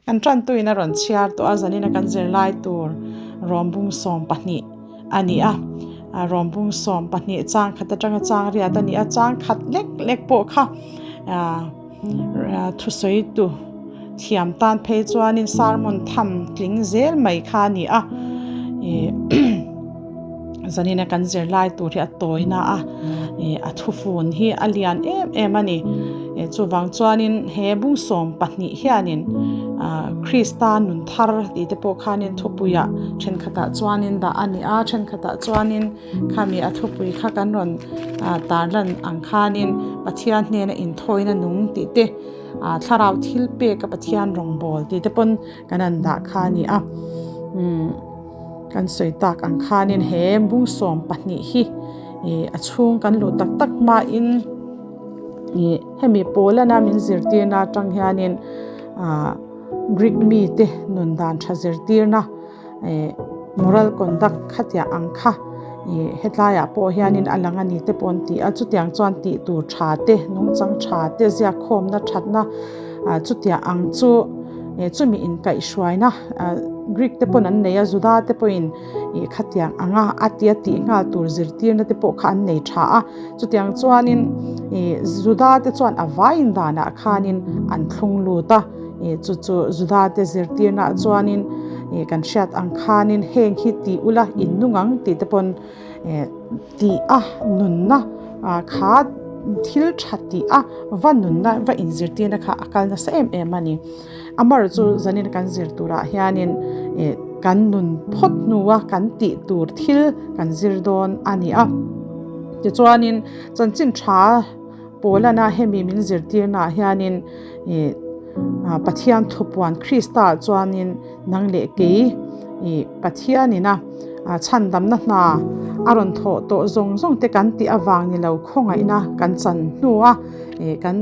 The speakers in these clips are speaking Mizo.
Kan tantuin a rawn chhiar tawh a, zanina kan zirlai tur rawmbung 12 a ni a. Rawmbung 12 chang khat atanga chang riat a ni a, chang khat lek lek pawh kha thusawi tu thiam tan phei chuanin sermon tham tling zel mai kha a ni a. Zanina kan zirlai tur hi a tawina a, a thufun hi a lian em em a ni. Chuvang chuanin he bung 12 hianin Krista nun thar tih te pawh khanin thupuiah thenkhatah chuanin dah a ni a, thenkhatah chuanin khami a thupui kha kan rawn tarlan ang khanin Pathian hnena inthawina nung tih te, thlarau thil peka Pathian rawngbâwl tih te pawn kan han dah kha a ni a. Kan sawi tak ang khanin he bung 12 hi a chhung kan luh tak tak hmain ih hemi pawlana min zirtirna atang hianin ah Greek mite nun dan tha zirtirna eh moral conduct khatiah ang kha ih hetlaiah pawh hianin a lang a ni te pawh an ti a, chutiang chuan tih tur tha te nungchang tha te ziakkhawmna thatna ah chutiang ang chu eh chumi inkaihhruaina ah Greek te pawn an nei a, Juda te pawhin ih khatiang anga a tia tih nghal tur zirtirna te pawh kha an nei tha a, chutiang chuanin ih Juda te chuan a vaiin danah khanin an thlung lut a, ih chu chu Juda te zirtirnaah chuanin ih kan hriat ang khanin heng hi tih ula in nung ang tih te pawn eh tih a nunna ah kha thil tha tih a va nunna va inzirtirna kha a kal nasa em em a ni. Amar chu zanin kan zir turah hianin eh kan nun phawt hnua kan tih tur thil kan zir dawn a ni a. Tichuanin chanchin tha pawlana hemi min zirtirnaah hianin eh Pathian thupuan Krista ah chuanin nang leh kei ih Pathianina chhandamna hna a rawn thawh tawh zawng zawng te kan tih avang ni lo khawngaihna kan chan hnua eh kan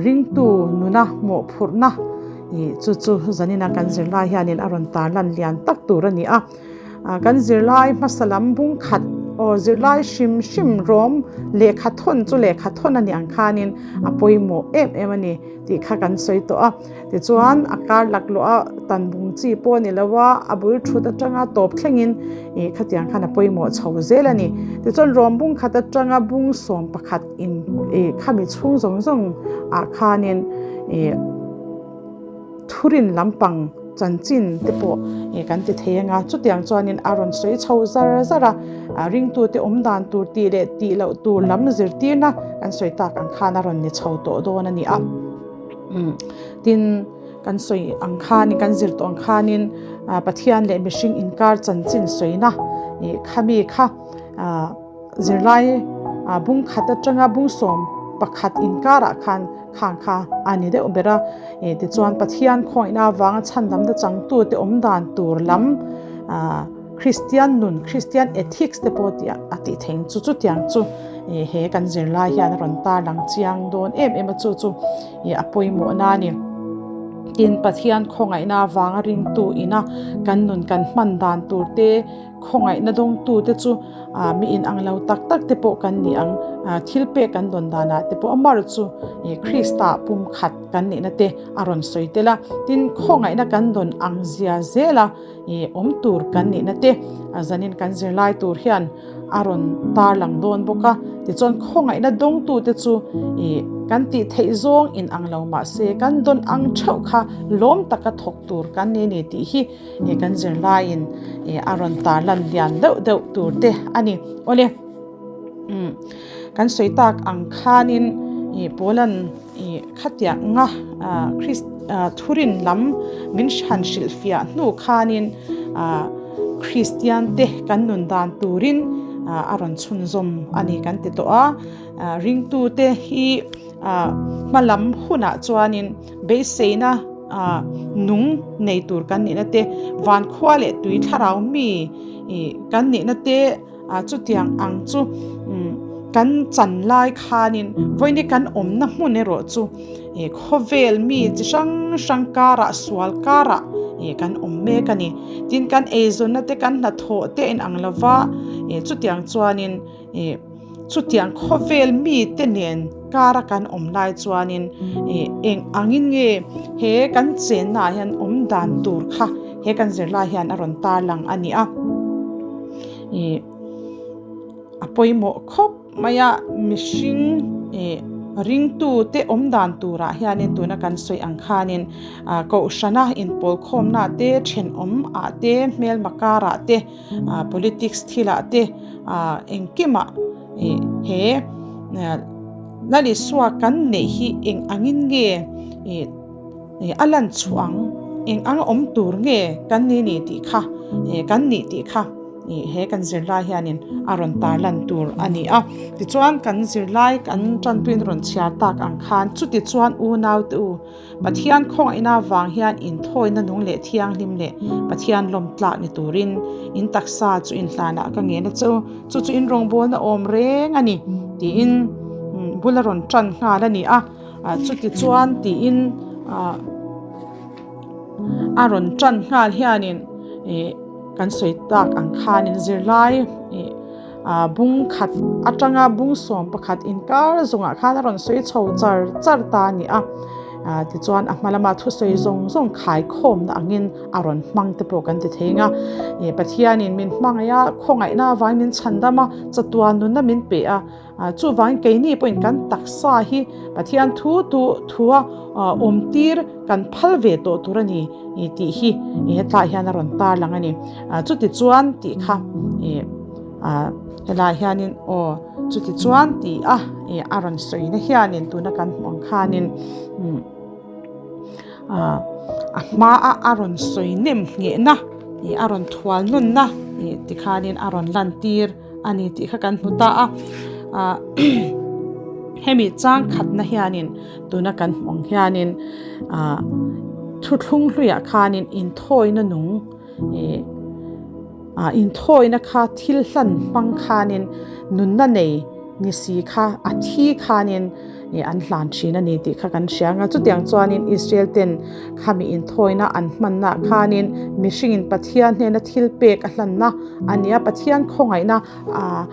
Ringtu nuna mawhphurhna ih chu chu zanina kan zirlai hianin a rawn tarlan lian tak tur a ni a. Kan zirlai hmasa lam bung khat aw zirlai hrim hrim rawm lehkha thawn chu lehkha thawn a ni ang khanin a pawimawh em em a ni tih kha kan sawi tawh a. Tichuan a kar laklawh a tan bung chi pawh a ni lo a, a bul thut atanga tawp thlengin ih khatiang khan a pawimawh chho zel a ni. Tichuan rawm bung khat atanga bung 11 In ih khami chhung zawng zawng ah khanin ih thurin lampang chanchin te pawh ih kan ti thei anga chutiang chuanin a rawn sawi chho zar zar a, a ringtute awm dan tur tih leh tih loh tur lam zirtirna kan sawi tak ang khan a rawn ni chho tawh dawn a ni a. Umm tin kan sawi ang khanin kan zir tawh ang khanin Pathian leh mihring inkar chanchin sawina ih khami kha ah. Zirlai bung khat atanga bung 11 inkarah khan khang kha a ni deuh ber a, tichuan Pathian khawihna avanga chhandamna changtute awm dan tur lam Kristian nun, Kristian ethics te pawh tih a tih theih chu chutiang chu he kan zirlai hian a rawn tarlang chiang dawn em em a, chu chu a pawimawhna a ni. Tin, Pathian khawngaihna avanga ringtu ina kan nun kan hman dan tur te, Khawngaihna dawngtute chu mi inang lo tak tak te pawh kan ni ang. Thil pek kan dawn danah te pawh a mar chu Krista pumkhat kan nihna te a rawn sawi tel a. Tin, khawngaihna kan dawn ang zia zela awm tur kan nihna te zanin kan zirlai tur hian a rawn tarlang dawn bawk a. Tichuan, khawngaihna dawngtute chu kan tih theih zawng inang lo mah se kan dawn ang theuh kha lawm taka thawk tur kan ni a ni tih hi He kan zirlaiin a rawn tarlan lian deuh deuh tur te a ni. Awle, kan sawi tak ang khanin Paula'n khatiang nga thurin lam min han hrilhfiah hnu khanin Kristian te kan nun dan turin a rawn chhunzawm a ni kan ti tawh a. Ringtute hi hmalam hunah chuanin Beiseina nung nei tur kan nihna te, van khua leh tui thlarau mi kan nihna te chutiang ang chu kan chan lai khanin vawiin kan awmna hmun erawh chu khawvel mi chi hrang hrang karah sual karah kan awm mek a ni. Tin, kan eizawnna te kan hnathawh te a inang lova, chutiang chuanin. Chutiang khawvel mite nen kara kan awm lai chuanin eng angin nge he kan chennaah hian awm dan tur kha he kan zirlai hian a rawn tarlang a ni a. A pawimawh khawp mai a, mihring ringtute awm dan turah hianin tuna kan sawi ang khanin kohhrana inpawlkhawmna te, thenawm ah te, hmelma karah te, Politics thilah te engkimah he Lal Isua kan neih hi eng angin nge a lan chhuah ang, eng ang awm tur nge kan ni ni tih kha kan nih tih kha he kan zirlai hianin a rawn tarlan tur a ni a. Tichuan kan zirlai kan tanpuiin rawn chhiar tak ang khan chutichuan unaute u, Pathian khawngaihna vang hian inthawina nung leh thianghlim leh Pathian lawm tlak ni turin in taksa chu inhlanah ka ngen a che u, chu chu in rawngbawlna awm reng a ni tiin bul a rawn tan nghal a ni a, chutichuan tiin a rawn tan nghal hianin kan sawi tak ang khanin zirlai ih. Bung khat atanga bung 11 inkar zawngah khan a rawn sawi chho char char ta a ni a, tichuan a hma lama thusawi zawng zawng khaikhawmna angin a rawn hmang te pawh kan ti thei ang a, Pathianin min hmangaih a, khawngaihna avangin min chhandam a, chatuan nunna min pe a, chuvangin keini pawhin kan taksa hi Pathian thu tu thua awmtir kan phal ve tawh tur a ni tih hi hetlaiah hian a rawn tarlang a ni. Chutichuan tih kha. Helaiah hianin aw chuti chuan ti a ih a rawn sawina hianin tuna kan hmuh ang khanin a hmaa a rawn sawi nem nghehna ih a rawn thual nawnna ih tikhanin a rawn lantir a ni tih kha kan hmu ta a ah hemi chang khatna hianin tuna kan hmuh ang hianin ah thuthlung hluiah khanin inthawina nung. Ih ah inthawina kha thil hlan hmang khanin nunna nei ni si kha a thi khanin ih an hlan thin a ni tih kha kan hria ang a. Chutiang chuanin Israel ten khami inthawina an hmanna ah khanin mihringin Pathian hnena thil pek a hlanna a ni a, Pathian khawngaihna ah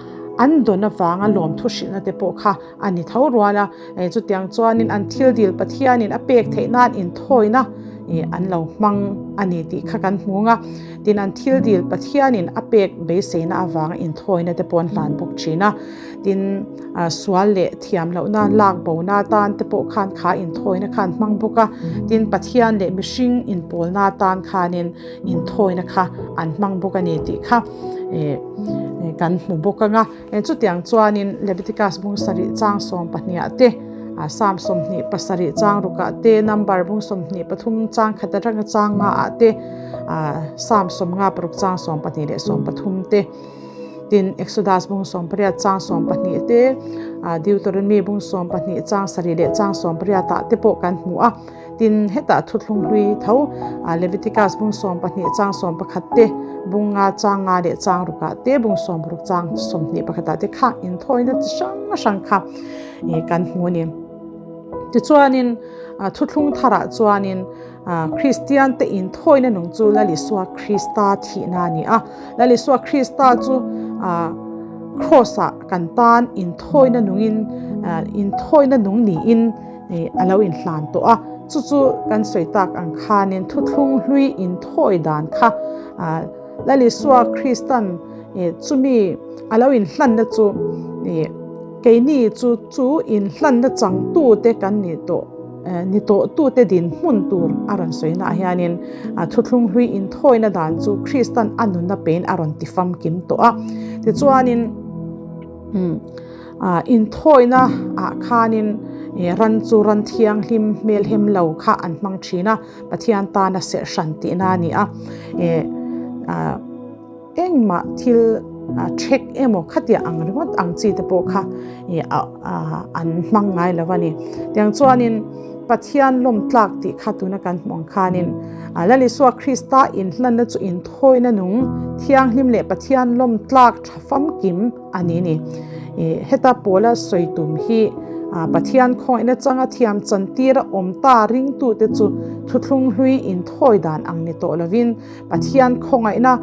an dawn avanga lawmthu hrilhna te pawh kha a ni tho rual a, chutiang chuanin an thil dil Pathianin a pek theih nan inthawina an lo hmang a ni tih kha kan hmu ang a, tin an thil dil Pathianin a pek beiseina avanga inthawina te pawh an hlan bawk thin a, tin sual leh thiam lohna lak bona atan te pawh khan kha inthawina kha an hmang bawk a, tin Pathian leh mihring inpawlna atan khanin inthawina kha an hmang bawk a ni tih kha kan hmu bawk ang a. Chutiang chuanin Leviticus bung sarih chang 12 ah te, Psalm 27 chang ruk ah te, Number bung 23 chang khat atanga chang nga ah te, Psalm 56 chang 12 leh 13 te, tin Exodus bung 18 chang 12 te, Deuteronomy bung 12 chang sarih leh chang 18 ah te pawh kan hmu a. Tin, hetah thuthlung hlui tho Leviticus bung 12 chang 11 te, bung nga chang nga leh chang rukah te, bung 60 chang 21 ah te kha inthawina chi hrang hrang kha kan hmu a ni. Tichuanin thuthlung tharah chuanin Kristian te inthawina nung chu Lal Isua Krista thihna a ni a. Lal Isua Krista chu Kraws-ah kan tan inthawina nungin inthawina nung niin a lo inhlan tawh a, chu chu kan sawi tak ang khanin thuthlung hlui inthawi dan kha Lal Isua Kristan chumi a lo inhlanna chu keini chu chu inhlanna changtute kan nih tawh ni tawh tute dinhmun tur a rawn sawi naah hianin thuthlung hlui inthawina dan chu Kristan a nunna pein a rawn tifamkim tawh a, tichuanin. Inthawina ah khanin ran chu ran thianghlim hmelhem lo kha an hmang thin a, Pathian tana serh hran tihna a ni a. Engmah thil thek emaw khatiah ang ringawt ang chi te pawh kha an hmang ngai lo a ni. Tiang chuanin Pathian lawm tlak tih kha tuna kan hmuh ang khanin Lal Isua Krista inhlanna chu inthawina nung thianghlim leh Pathian lawm tlak tha famkim a ni ni. Heta Paula sawi tum hi Pathian khawngaihna changa thiam chantira awm ta ringtute chu thuthlung hlui inthawi dan ang ni tawh lovin Pathian khawngaihna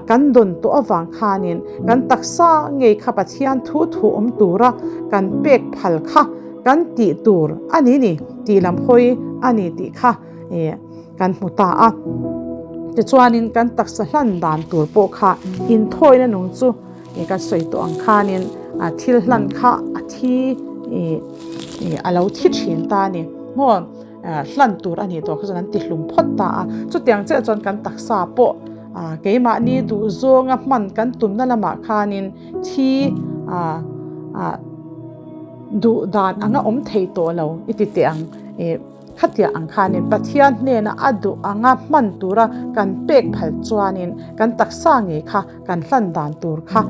kan dawn tawh avang khanin kan taksa ngei kha Pathian thu thu awm tura kan pek phal kha kan tih tur a ni ni tih lam hawi a ni tih kha kan hmu ta a. Tichuanin kan taksa hlan dan tur pawh kha inthawina nung chu kan sawi tawh ang khanin thil hlan kha a thi a lo thi thin ta a ni maw? Hlan tur a nih tawh kha chuan an ti hlum phawt ta a. Chutiang chiah chuan kan taksa pawh keimahni duh zawnga hman kan tumna lamah khanin thi duh dan anga awm thei tawh lo i ti teh ang. Khatiang ang khanin Pathian hnena a duh anga hman tura kan pek phal chuanin kan taksa ngei kha kan hlan dan tur kha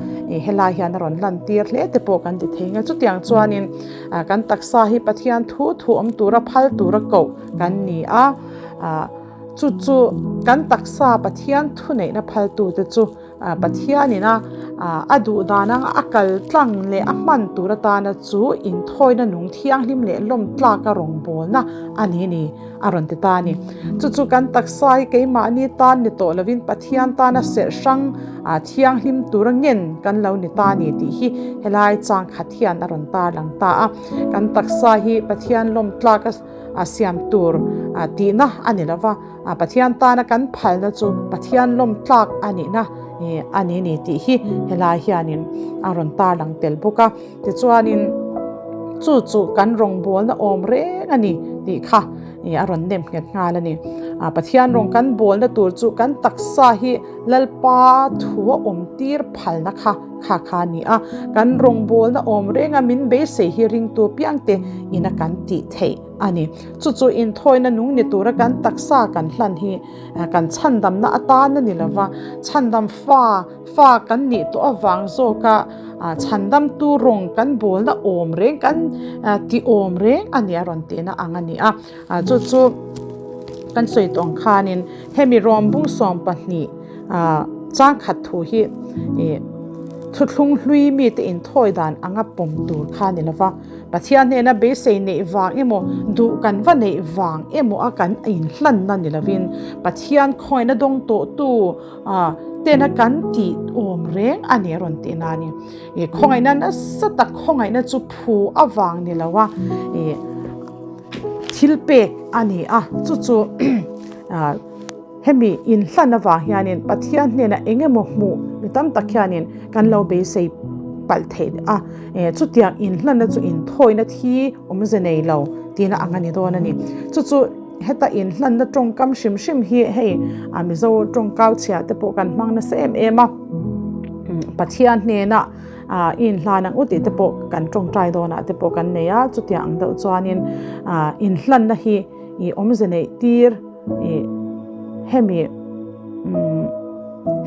helai hian a rawn lan tir hle te pawh kan ti thei nge. Chutiang chuanin kan taksa hi Pathian thu thu awm tura phal tura koh kan ni a, chu chu kan taksa Pathian thuneihna phaltute chu Pathianin a a duh dan anga a kal tlang leh a hman tur atana chu inthawina nung thianghlim leh lawm tlaka rawngbawlna a ni ni a rawn ti ta a ni. Chu chu kan taksa hi keimahni tan ni tawh lovin Pathian tana serh hrang thianghlim tura ngen kan lo ni ta a ni tih hi helai chang khat hian a rawn tarlang ta a. Kan taksa hi Pathian lawm tlaka siam tur tihna a ni lova. Pathian tana kan phalna chu Pathian lawm tlak a nihna a ni ni tih hi helai hianin a rawn tarlang tel bawk a. Tichuanin chu chu kan rawngbawlna awm reng a ni tih kha a rawn nem nghet nghal a ni. Pathian rawng kan bawlna tur chu kan taksa hi Lalpa thu a awm tir phalna kha kha kha a ni a. Kan rawngbawlna awm renga min beisei hi ringtu piangte ina kan tih theih a ni. Chu chu inthawina nung ni tura kan taksa kan hlan hi kan chhandamna atan a ni lova, chhandam fa fa kan nih tawh avang zawka chhandamtu rawng kan bawlna awm reng kan ti awm reng a ni a rawn tihna ang a ni a. Chu chu kan sawi tawh ang khanin hemi rawmbung 12 changkhat thu hi thuthlung hlui mite inthawi dan anga pawm tur kha a ni lova. Pathian hnena beisei neih vang emaw, duh kan va neih vang emaw a kan inhlanna ni lovin, Pathian khawina dawng tawhtu tena kan tih awm reng a ni a rawn tih na a ni. Khawngaihna nasa tak khawngaihna chu phu avang ni lo a, thil pek a ni a, chu chu Hemi inhlan avang hianin Pathian hnenah eng emaw hmuh mi tam tak hianin kan lo beisei palh theih a, chutiang inhlanna chu inthawina thi awmze nei lo tihna ang a ni dawn a ni. Chu chu heta inhlanna tawngkam hrim hrim hi hei Mizo tawngkau chhia te pawh kan hmang nasa em em a, Pathian hnenah i inhlan ang u tih te pawh kan tawngtai dawnah te pawh kan nei a, chutiang ang deuh chuanin inhlanna hi i awmze neih tir. Ih hemi umm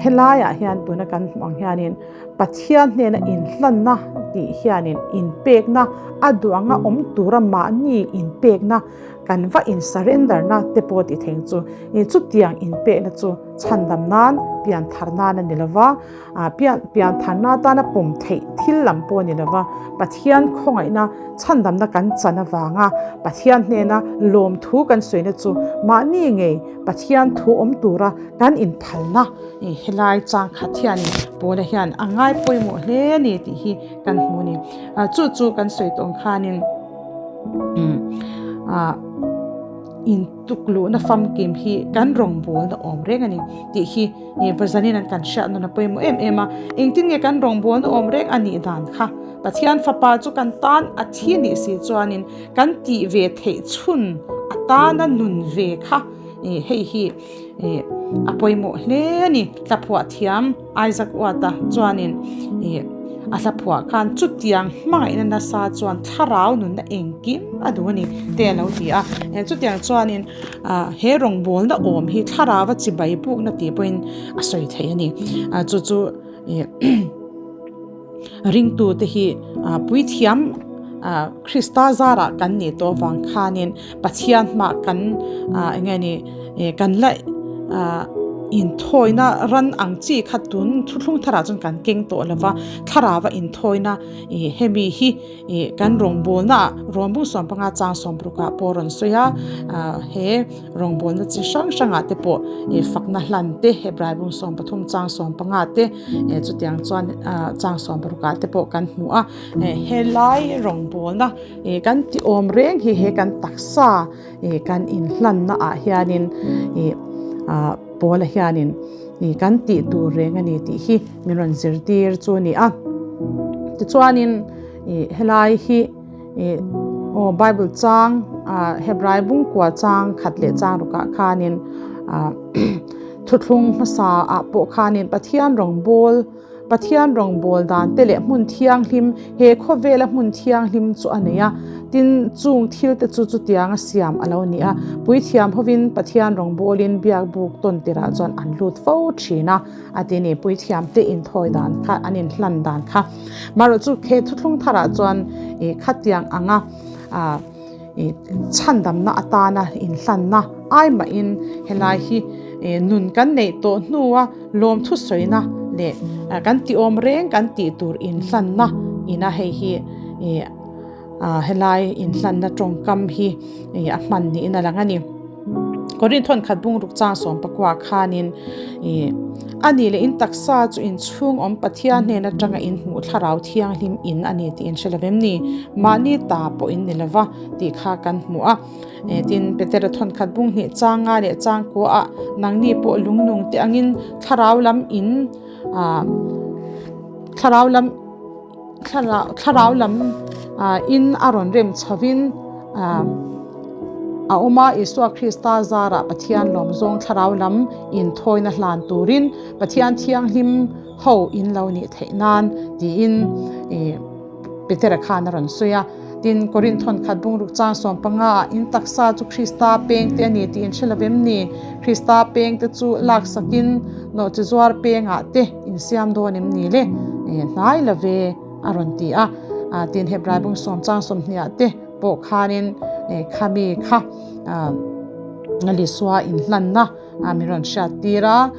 helaiah hian tuna kan hmuh ang hianin Pathian hnena inhlanna tih hianin inpekna a duh anga awm tura mahni inpekna kan va in surrender na te pawh tih theng chu ih chutiang inpekna chu chhandam nan pian thar nan a ni lova ah pian pian tharna atana pawm theih thil lam pawh a ni lova Pathian khawngaihna chhandamna kan chan avanga Pathian hnena lawmthu kan sawina chu mahni ngei Pathian thu awm tura kan inphalna ih helai changkhat hianin Paula hian a ngai pawimawh hle a ni tih hi kan hmu a ni. Ah chu chu kan sawi tawh ang khanin umm ah in tukluhna famkim hi kan rawngbawlna awm reng a ni tih hi Ih vazanin an kan hriat nun a pawimawh em em a, engtin nge kan rawngbawlna awm reng a nih dan kha Pathian fapa chu kan tan a thi nih si chuanin kan tih ve theih chhun a tana nun ve kha ih hei hi ih a pawimawh hle a ni. Hlaphuah thiam Isaac Watt-a chuanin ih a hlaphuah khan chutiang hmangaihna nasa chuan thlarau nunna engkim a duh a ni te a lo ti a, chutiang chuanin He rawngbawlna awm hi thlarau a chibai bukna tih pawhin a sawi theih a ni. Chu chu ringtute hi puithiam Krista zarah kan nih tawh avang khanin Pathian hmah kan eng nge ni kan la. inthawina ran ang chi kha tun thuthlung tharah chuan kan keng tawh lo va, thlarava inthawina ih hemi hi ih kan rawngbawlna ah rawngbung sawmpanga chang sawmparukah pawh a rawn sawi a, ah he rawngbawlna chi hrang hrangah te pawh ih fakna hlan te Hebrai bung sawmpathum chang sawmpanga te eh chutiang chuan ah chang sawmparukah te pawh kan hmu a, eh helai rawngbawlna ih kan ti awm reng hi he kan taksa. Ih kan inhlanna ah hianin ih ah Paula hianin ih kan tih tur reng a ni tih hi min rawn zirtir chu a ni a. Tichuanin ih helai hi ih aw Bible chang ah Hebrai bungkua chang khat leh chang rukah khanin ah thuthlung hmasa ah pawh khanin Pathian rawngbawl Pathian rawngbâwl dânte leh hmun thianghlim, he khawvêla hmun thianghlim chu a nei a. Tin, chûng thilte chu chutianga siam a lo ni a. Puithiam hovin Pathian rawngbâwlin biakbûk tawn tirah chuan an lût fo ṭhîn a, a ti ni. Puithiamte inthawi dân kha, an inhlan dân kha. Marawh chu he thuthlung tharah chuan ih khatiang anga ah ih chhandamna atâna inhlanna ai mahin helai hi ih nun kan neih tawh hnua Lawmthu sawina leh kan tih awm reng kan tih tur inhlanna ina hei hi ih helai inhlanna tawngkam hi ih a hman niin a lang a ni. Korin thawnkhat bungruk chang sawm pakua khanin ih a nih leh in taksa chu inchhung awm Pathian hnen atanga in hmuh thlarau thianghlim in a ni tih in hre lo vem ni? Mahni ta pawh in ni lova tih kha kan hmu a. Tin, Petera thawnkhat bung hnih changa leh changkuaah nangni pawh lungnung te angin thlarau lam in ah thlarau lam thlarau thlarau lam ah in a rawn rem chhovin ah a awm a, Isua Krista zarah Pathian lawmzawng thlarau lam inthawina hlan turin Pathian thianghlim ho in lo nih theih nan tiin ih. Petera khan a rawn sawi a. Tin, Korinth thawnkhat bungruk chang sawmpanga ah in taksa chu Krista peng te a ni tih in hre lo vem ni? Krista peng te chu laksakin nawhchi zuar pengah te in siam dawn em ni le? Hnai lo ve a rawn ti a. Tin, Hebrai bung sawm chang sawmhniah te pawh khanin khami kha Lisua inhlanna min rawn hriat tir a.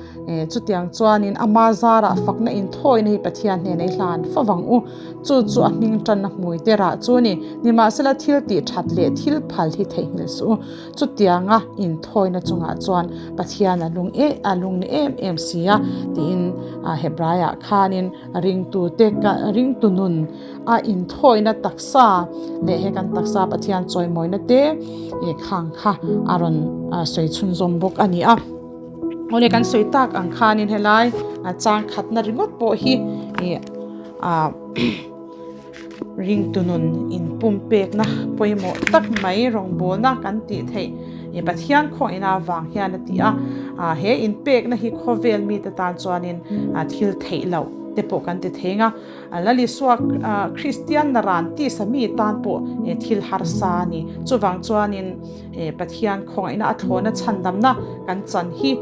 Chutiang chuanin ama zarah fakna inthawina hi Pathian hnena i hlan fo vang u. Chu chu a hming tanna hmui te rah chu a ni. Nimahsela thil tih that leh thil phal hi theihnghilh suh u. Chutianga inthawina chungah chuan Pathian a lung e a lung ni em em si a tiin Hebraiah khanin ringtute ringtu nun a inthawina taksa leh he kan taksa Pathian chawimawina te khang kha a rawn sawi chhunzawm bawk a ni a. Awle kan sawi tak ang khanin helai chang khatna ringawt pawh hi ih ah ringtu nun inpumpekna pawimawh tak mai rawngbawlna kan tih theih ih Pathian khawngina vang hian a ti a, ah he inpekna hi khawvel mite tan chuanin ah thil theih loh te pawh kan ti thei ang a. Lalisua Kristian naran tisa mi tan pawh thil harsa a ni. Chuvang chuanin Pathian khawngaihna a thlawna chhandamna kan chan hi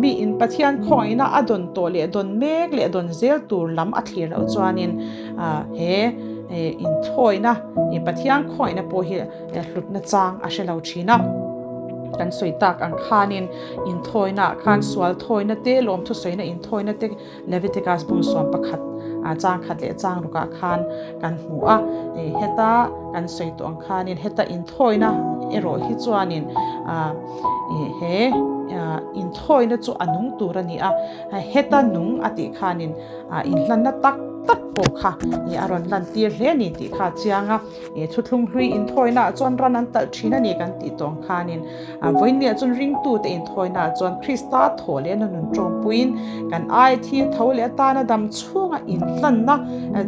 miin Pathian khawngaihna a dawn tawh leh dawn mek leh dawn zel tur lam a thlir loh chuanin he inthawina Pathian khawngaihna pawh hi hlutna chang a hre lo thin a. Kan sawi tak ang khanin inthawina khan sual thawina te lawmthusawina inthawina te Leviticus bung 11 chang khat leh chang rukah khan kan hmu a, heta kan sawi tawh ang khanin heta inthawina erawh hi chuanin he inthawina chu a nung tur a ni a, heta nung a tih khanin inhlanna tak tak pawh kha a rawn lantir hle a ni tih kha a chiang a. He thuthlung hlui inthawinaah chuan ran an talh thin a ni kan tih tawng khanin vawiinniah chuan ringtute inthawinaah chuan Krista thaw leh na nun tawngpuiin kan ai thi tho leh atana dam chhunga inhlanna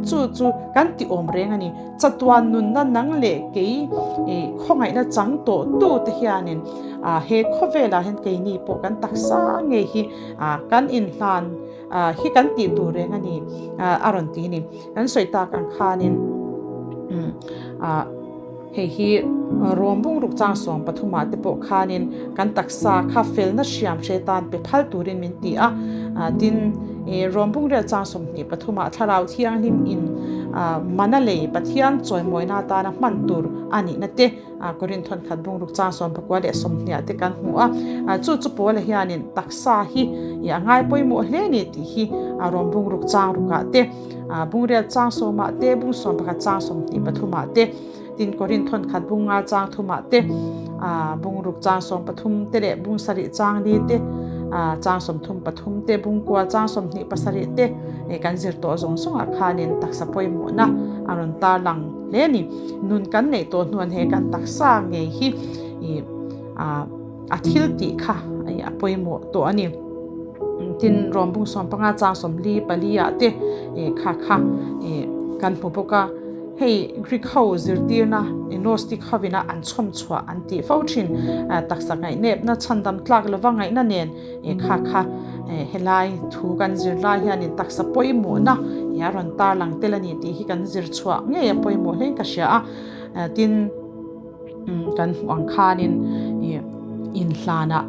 chu chu kan ti awm reng a ni. Chatuan nunna nang leh kei khawngaihna chang tawh tute hianin he khawvelah hian keini pawh kan taksa ngei hi kan inhlan hi kan tih tur reng a ni a rawn ti a ni. Kan sawi tak ang khanin hei hi rawm bungruk chang 13 ah te pawh khanin kan taksa kha felna hriam hre tan pe phal turin min ti a, tin Rom bungrel chang 23 ah Thlarau Thianghlim in mana lei Pathian chawimawina atana hman tur a nihna te Korinth thawnkhat bungruk chang 19 leh 20 ah te kan hmu a. Chu chu Paula hianin taksa hi a ngai pawimawh hle a ni tih hi Rom bungruk chang rukah te, bungrel chang sawmah te, bung 11 chang 23 ah te, Tin, Korinth thawnkhat bung nga chang thumah te, bungruk chang 13 te leh bung sarih chang li te, chang 33 te, bung kua chang 27 te kan zir tawh zawng zawngah khanin taksa pawimawhna a rawn tarlang hle a ni. Nun kan neih tawh hnuan he kan taksa ngei hi a thil tih kha a pawimawh tawh a ni. Tin, Rom bung 15 chang 44 ah te kha kha kan hmu bawk a. Hei Greek ho zirtirna Gnostic hovina an chhawm chhuah an tih fo thin. Taksa ngaihnepna chhandam tlak lova ngaihna nen kha kha helai thu kan zir lai hianin taksa pawimawhna a rawn tarlang tel a ni tih hi kan zir chhuah ngei a pawimawh hlein ka hria a. Tin, kan hmuh ang khanin inhlanah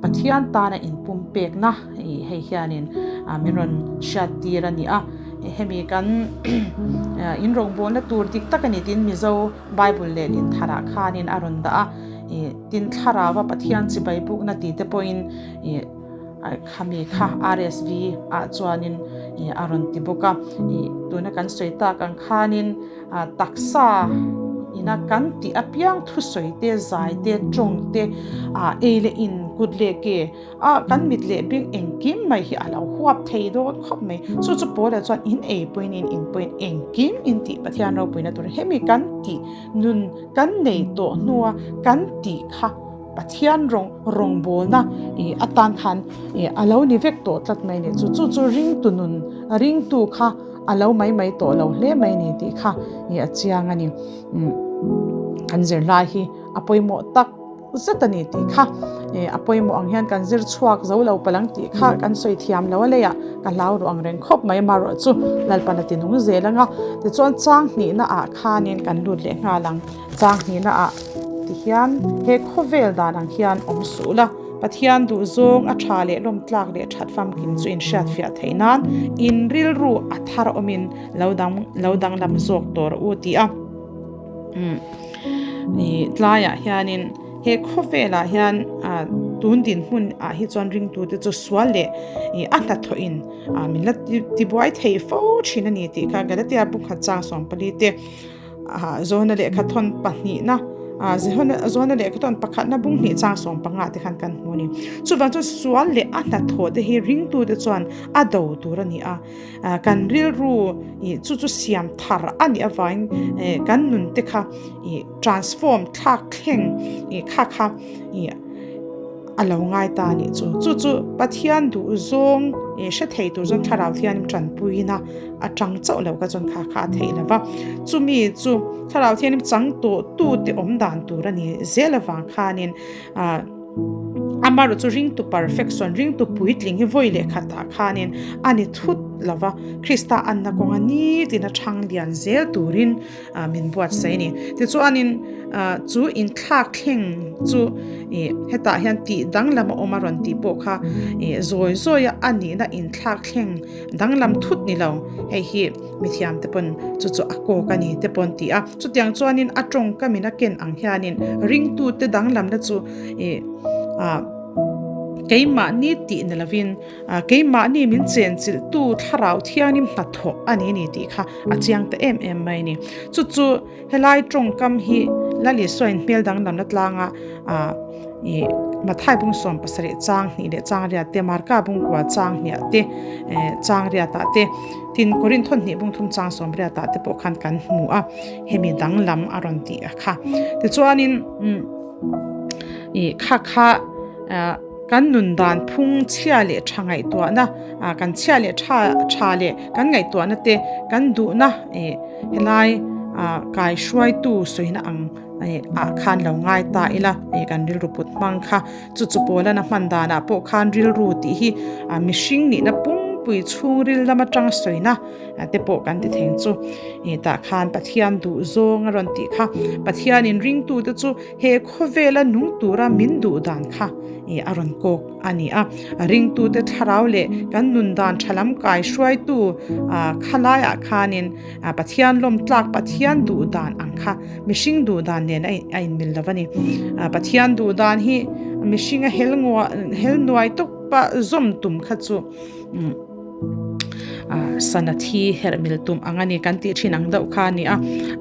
Pathian tana inpumpekna hei hianin min rawn hriattir a ni a, hemi kan inrawngbawlna tur dik tak a ni tiin Mizo Bible lehlin tharah khanin a rawn dah a, tin thlarauva Pathian chibai bukna tih te pawhin khami kha RSV ah chuanin a rawn ti bawk a, tuna kan sawi tak ang khanin. Taksa ina kan tih apiang thusawi te, zai te, tawng te, ei leh in, kut leh ke a kan mit leh beng engkim mai hi a lo huap thei dawn khawp mai. Chu chu Paula chuan in ei pawhin in in pawhin engkim in tih Pathian ropuina tur hemi kan tih nun kan nei tawh hnua kan tih kha Pathian rawng rawngbawlna atan khan a lo ni vek tawh tlat mai a ni. Chu chu chu ringtu nun ringtu kha a lo mai mai tawh lo hle mai ni tih kha ih a chiang a ni. Kan zirlai hi a pawimawh tak zet a ni tih kha ih a pawimawh ang hian kan zir chhuak zo lo palang tih kha kan sawi thiam lo a leiah ka hlau ruh ang reng khawp mai amaherawh chu Lalpan a ti nung zel ang a. Tichuan chang hnihna ah khanin kan lut leh nghal ang. Chang hnihna ah ti hian he khawvel dan ang hian awm suh la. Pathian duhzawng a tha leh lawmtlak leh that famkim chu inhriatfiah theih nan in rilru a thar awmin lo dang lo danglam zawk tawh rawh u ti a. Umm ih tlaiah hianin he khawvelah hian ah tun dinhmun ah hi chuan ringtute chu sual leh ih a hnathawhin ah min la tibuai thei fo thin a ni tih kha Galatia bukhat chang 14 te Zawhna lehkha thawn pahnihna zawhna lehkha thawn pakhatna bung hnih chang 15 te khan kan hmu a ni. Chuvang chuan sual leh a hnathawh te hi ringtute chuan a do tur a ni a, kan rilru chu chu siam thar a nih avangin kan nun te kha transform thlak thleng kha kha a lo ngai ta a nih chu. Chu chu Pathian duh zawng hre thei tur chuan Thlarau Thianghlim tanpuina atang chauh lo kha chuan kha kha a theih lo va. Chumi chu Thlarau Thianghlim chang tawh tute awm dan tur a ni zel avang khanin ah amaherawh chu ringtu perfection, ringtu puitling hi vawi leh khatah khanin a ni thut lo va. Krista anna kawnga nitin a thang lian zel turin min buatsaih a ni. Tichuanin chu inthlak thleng chu ih hetah hian tih danglam a awm a rawn tih pawh kha ih zawi zawi a a nihna inthlak thleng danglam thut ni lo hei hi mithiam te pawn chu chu a kawk a ni te pawh an ti a. Chutiang chuanin a tawngkam in a ken ang hianin ringtute danglamna chu ih ah keimahni tih ni lovin Keimahni min chenchilhtu Thlarau Thianghlim hnathawh a ni ni tih kha a chiang ta em em mai a ni. Chu chu helai tawngkam hi Lal Isuain hmel danglamna tlanga ih Mathai bung 17 chang hnih leh chang riat te, Marka bung kua chang hniah te, chang riatah te, tin Korinth thawn hnih bung thum chang sawm riatah te pawh khan kan hmu a, hemi danglam a rawn tih a kha. Tichuanin ih kha kha Kan nun dan phung chhia leh tha ngaihtuahna, kan chhia leh tha tha leh kan ngaihtuahna te kan duhna ih helai kai hruaitu sawina ang ah khan lo ngai ta ila ih kan rilru put hmang kha chu chu pawlana hman danah pawh khan rilru tih hi mihring nihna pumpui chhungril lam atang sawina te pawh kan ti theng chu ih tah khan Pathian duh zawng a rawn tih kha Pathianin ringtute chu He khawvela nung tura min duh dan kha a rawn kawk a ni a. Ringtute thlarau leh kan nun dan tha lam kai hruaitu khalaiah khanin Pathian lawm tlak Pathian duh dan ang kha mihring duh dan nen a inmil lo a ni. Pathian duh dan hi mihringa hel nuai tawpa zawm tum kha chu Sana thi herh mil tum ang a ni kan tih thin ang deuh kha a ni a,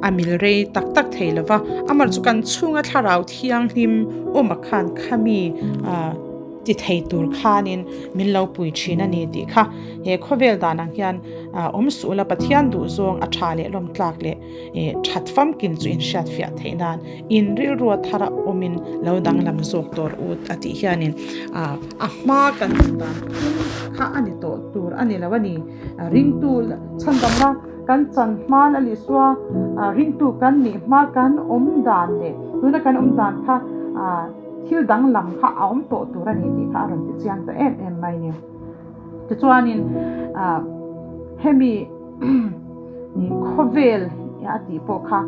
a mil rei tak tak thei lo va, amaherawhchu kan chhunga thlarau thianghlim awm a khan khami ti thei tur khanin min lo pui thin a ni tih kha he khawvel dan ang hian awm suh la Pathian duh zawng a tha leh lawm tlak leh that famkim chu inhriat fiah theih nan in rilrua thara awmin lo danglam zawk tur ut a tih hianin a hma kan hmu dan phung kha a ni tawh tur a ni lo a ni. Ringtu chhandamna kan chan hma la Isua ringtu kan nih hma kan awm dan leh tuna kan awm dan kha thil danglam kha a awm tawh tur a ni tih kha a rawn ti chiang ta em em mai a ni. Tichuanin hemi Khawvel a tih pawh kha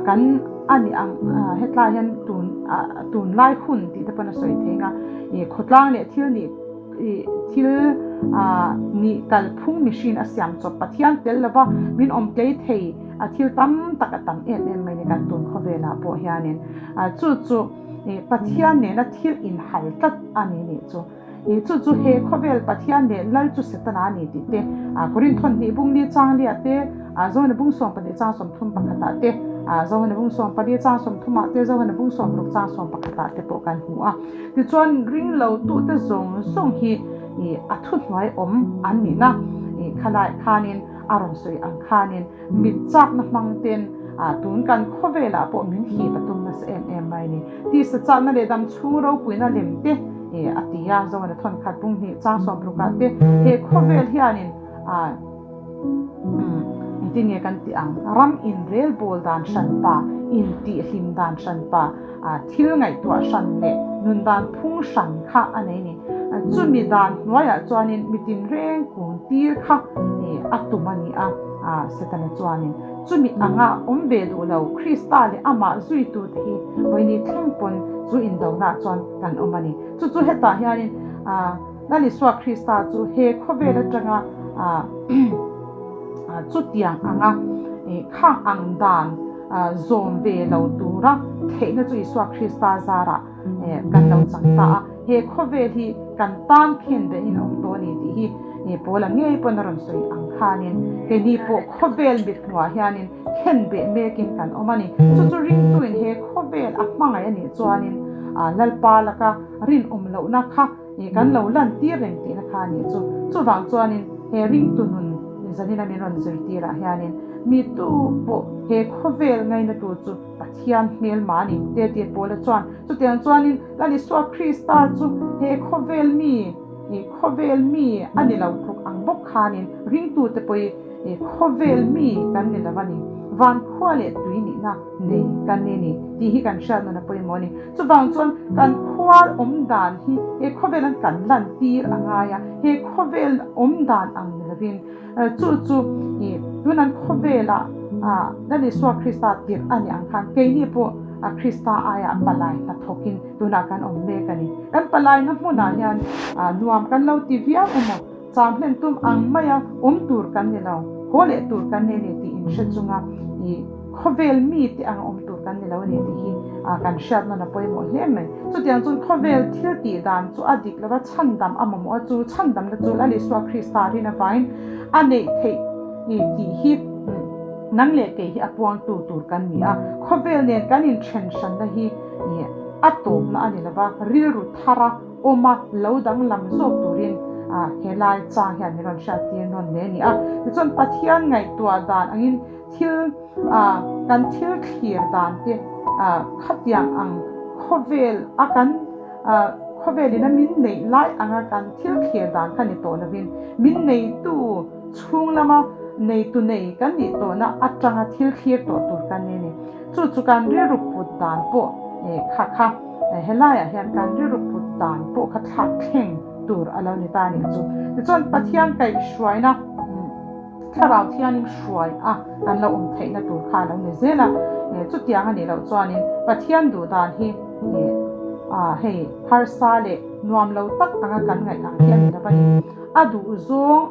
kan a ni ang hetlai hian tun tunlai hun tih te pawn a sawi thei ang a khawtlang leh thil nih thil nih kalphung mihring a siam chawp Pathian tel lova min awm tlei thei a thil tam tak a tam em em mai ni kan tun khawvelah pawh hianin chu chu Pathian nena thil inhal tlat a ni nih chu. Ih chu chu he khawvel Pathian leh Lal chu Setana a ni tih te, Korinth hnih bung li chang liah te, Zohana bung 12 chang 31 ah te, Zohana bung 14 chang 30 ah te, Zohana bung 60 chang 11 ah te pawh kan hmu a. Tichuan ringlo tute zawng zawng hi a thuhnuai awm an nihna khalai khanin a rawn sawi ang khanin mit chakna hmang ten tun kan khawvelah pawh min hip a tum nasa em em mai a ni. Tisa chakna leh dam chhung ropuina lem te a ti a, Zohana thawn khat bung hnih chang 60 ah te he khawvel hianin engtin nge kan tih ang, ram inrel bawl dan hranpa, intihhlim dan hranpa, thil ngaihtuah hran leh nun dan phung hran kha a nei a ni. Chumi dan hnuaiah chuanin mitin reng kung tir kha a tum a ni a, Setana chuanin chumi anga awm ve duh lo Krista leh amah zuitute hi vawiini thleng pawn chu indonah chuan kan awm a ni. Chu chu hetah hianin Lal Isua Krista chu he khawvel atanga chutiang anga khang ang dan zawm ve lo tura theihna chu Isua Krista zarah kan lo chang ta a, he khawvel hi kan tan khen behin a awm tawh a ni tih hi Paula ngei pawn a rawn sawi ang khanin keini pawh khawvel mit hmuah hianin khen beh mekin kan awm a ni. Chu chu ringtuin he khawvel a hmangaih a nih chuanin Lalpa laka rinawm lohna kha kan lo lantir reng tihna kha a nih chu. Chuvang chuanin he ringtu nun zanina min rawn zirtirah hianin mi tu pawh he khawvel ngainatu chu Pathian hmelma a ni te tih Paula chuan chutiang chuanin Lal Isua Krista chu he khawvel mi khawvel mi a ni lo tluk ang bawk khanin ringtute pawh hi khawvel mi kan ni lo a ni, van khua leh tui nihna nei kan ni a ni tih hi kan hriat nun a pawimawh a ni. Chuvang chuan kan khua awm dan hi he khawvel an kan lantir a ngai a, he khawvel awm dan ang ni lovin Chu chu i tun an khawvelah Lal Isua Krista tirh a nih ang khan keini pawh Krista aiah palai hnathawkin tunah kan awm mek a ni. Kan palaina hmunah hian nuam kan lo ti viau emaw, cham hlen tum ang maia awm tur kan ni lo, haw leh tur kan ni a ni tih inhre chunga i Khawvel mite ang awm tur kan ni lo a ni tih hi kan hriat nawn a pawimawh hle mai. Chutiang chuan khawvel thil tih dan chu a dik lova chhandam a mamawh a, chu chhandamna chu Lal Isua Krista rin avangin a neih theih tih hi nang leh kei hi a puangtu tur kan ni a. Khawvel nen kan inthen hranna hi a tawpna a ni lova, rilru thara awma lo danglam zawk turin helai chang hian min rawn hriattir nawn hle a ni a. Tichuan Pathian ngaihtuah dan angin Thil kan thil thlir dan te khatiang ang khawvel a kan khawvel in a min neih lai anga kan thil thlir dan kha ni tawh lovin min neitu chhung lama neitu nei kan nih tawhna atanga thil thlir tawh tur kan ni a ni. Chu chu kan rilru put dan pawh kha kha helaiah hian kan rilru put dan pawh kha thlak thleng tur a lo ni ta a nih chu. Tichuan Pathian kaihhruaina. Thlarau thianin hruai a kan lo awm theihna tur kha a lo ni zel a, chutiang a nih loh chuanin Pathian duh dan hi hei harsa leh nuam lo tak anga kan ngaih ang hi a ni lo a ni. A duhzawng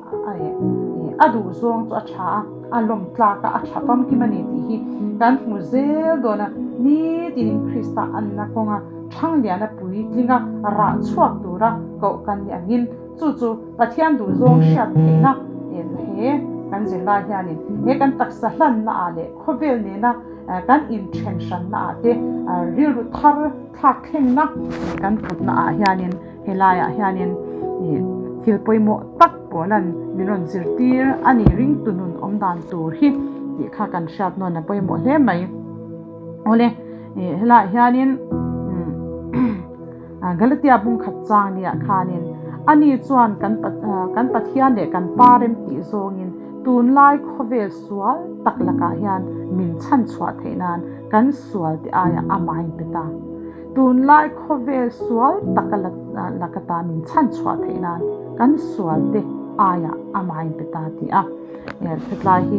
a duhzawng chu a tha a, a lawm tlak a, a tha famkim a ni tih hi kan hmu zel dawn a. Nitinin Krista anna kawnga Thangliana puitlinga rah chhuak tura koh kan ni angin chu chu Pathian duhzawng hriat theihna he kan zirlai hianin he kan taksa hlanna ah leh khawvel nena kan inthen hranna ah te rilru thar thlak thlengna kan putna ah hianin helaiah hianin thil pawimawh tak pawh lan min rawn zirtir a ni ringtu nun awm dan tur hi tih kha kan hriat nawn a pawimawh hle mai. Awle helaiah hianin Galatia bung khat chang nia khanin ani chuan kan kan Pathian leh kan Pa rem tih zawngin tunlai khawvel sual tak lakah hian min chhan chhuah theih nan kan sual te aiah amah a inpe ta. Tunlai khawvel sual tak laka ta min chhan chhuah theih nan kan sual te aiah amah a inpe ta tih a hetlai hi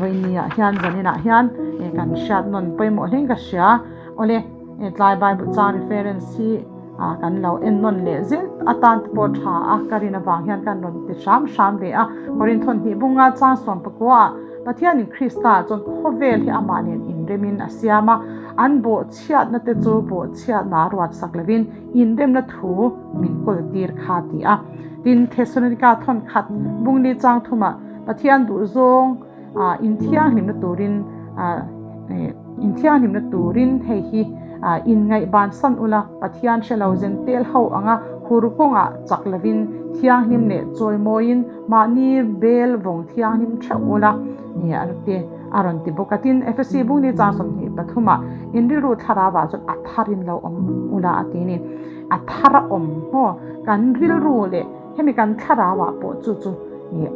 vawinia hian zaninah hian kan hriat nawn pawimawh hlein ka hria. Awle. Tlai Bible chang reference hi kan lo en nawn leh zel atan te pawh tha a, ka rin avang hian kan rawn ti hram hram ve a. Korinthon hnih bunga chang sawmpakua ah Pathianin Krista chuan khawvel hi amah nen inremin a siam a, an bawhchhiatna te chu bawhchhiatna ruat sak lovin inremna thu min kawl tir kha ti a. Tin, Thessalonika thawn khat bungli chang thumah Pathian duhzawng inthianghlimna turin Inthianghlimna turin hei hi inngaih bansan ula, Pathian hre lo zen tel ho anga hur kawngah chak lovin thianghlim leh chawimawiin mahni bel vawng thianghlim theuh ula te a rawn ti bawk a. Tin, Efesi bungni chang 23 ah in rilru thlarauah chuan a tharin lo awm ula a ti a ni. A thar a awm maw? Kan rilru leh hemi kan thlarauah pawh chu chu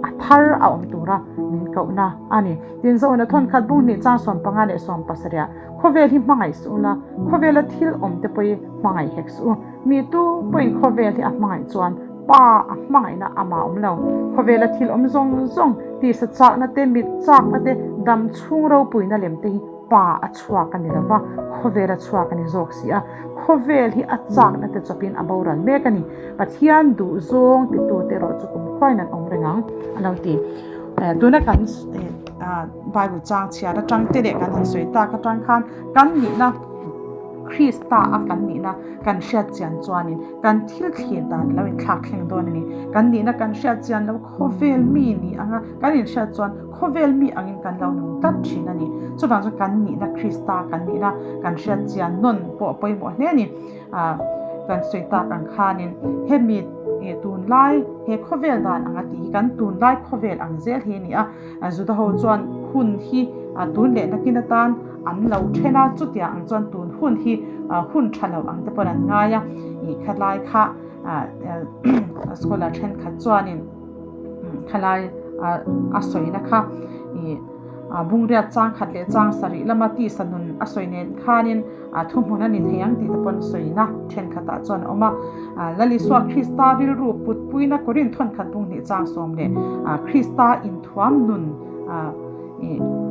a thar a awm tura min kohna a ni. Tin, Zona thawn khat bung hnih chang 15 leh 17 ah, Khawvel hi hmangaih suh ula, khawvela thil awm te pawh hi hmangaih hek suh u. Mi tu pawhin khawvel hi a hmangaih chuan Pa a hmangaihna amah awm lo. Khawvela thil awm zawng zawng, tisa chakna te, mit chakna te, dam chhung ropuina lem te hi Pa a chhuak a ni lo va, khawvel a chhuak a ni zawk si a. Khawvel hi a chakna te chawpin a boral mek a ni. Pathian duh zawng titute erawh chu kum khuain an awm reng ang, a lo ti. Tuna kan Bible chang chhiar atang te leh kan han sawi tak atang khan kan nihna Krista a kan nihna kan hriat chian chuanin kan thil thlir dan lo inthlak thleng dawn a ni. Kan nihna kan hriat chian lo khawvel mi ni anga kan inhriat chuan khawvel mi angin kan lo nung tlat thin a ni. Chuvang chuan kan nihna Krista kan nihna kan hriat chian nawn pawh a pawimawh hle a ni. Kan sawi tak ang khanin hemi tunlai he khawvel dan anga tih hi kan tunlai khawvel ang zel hi a ni a, Juda ho chuan hun hi tun leh nakin atan an lo then a, chutiang ang chuan tun hun hi hun tha lo ang te pawh an ngai a, ih khalai kha scholar thenkhat chuanin khalai a sawina kha ih. Bungriat chang khat leh chang sarih lama tisa nun a sawi nen khanin thuhmun a ni thei ang tih te pawn sawina thenkhatah chuan a awm a. Lal Isua Krista rilru putpuina Korinth thawnkhat bung hnih chang sawm leh Krista inthuam nun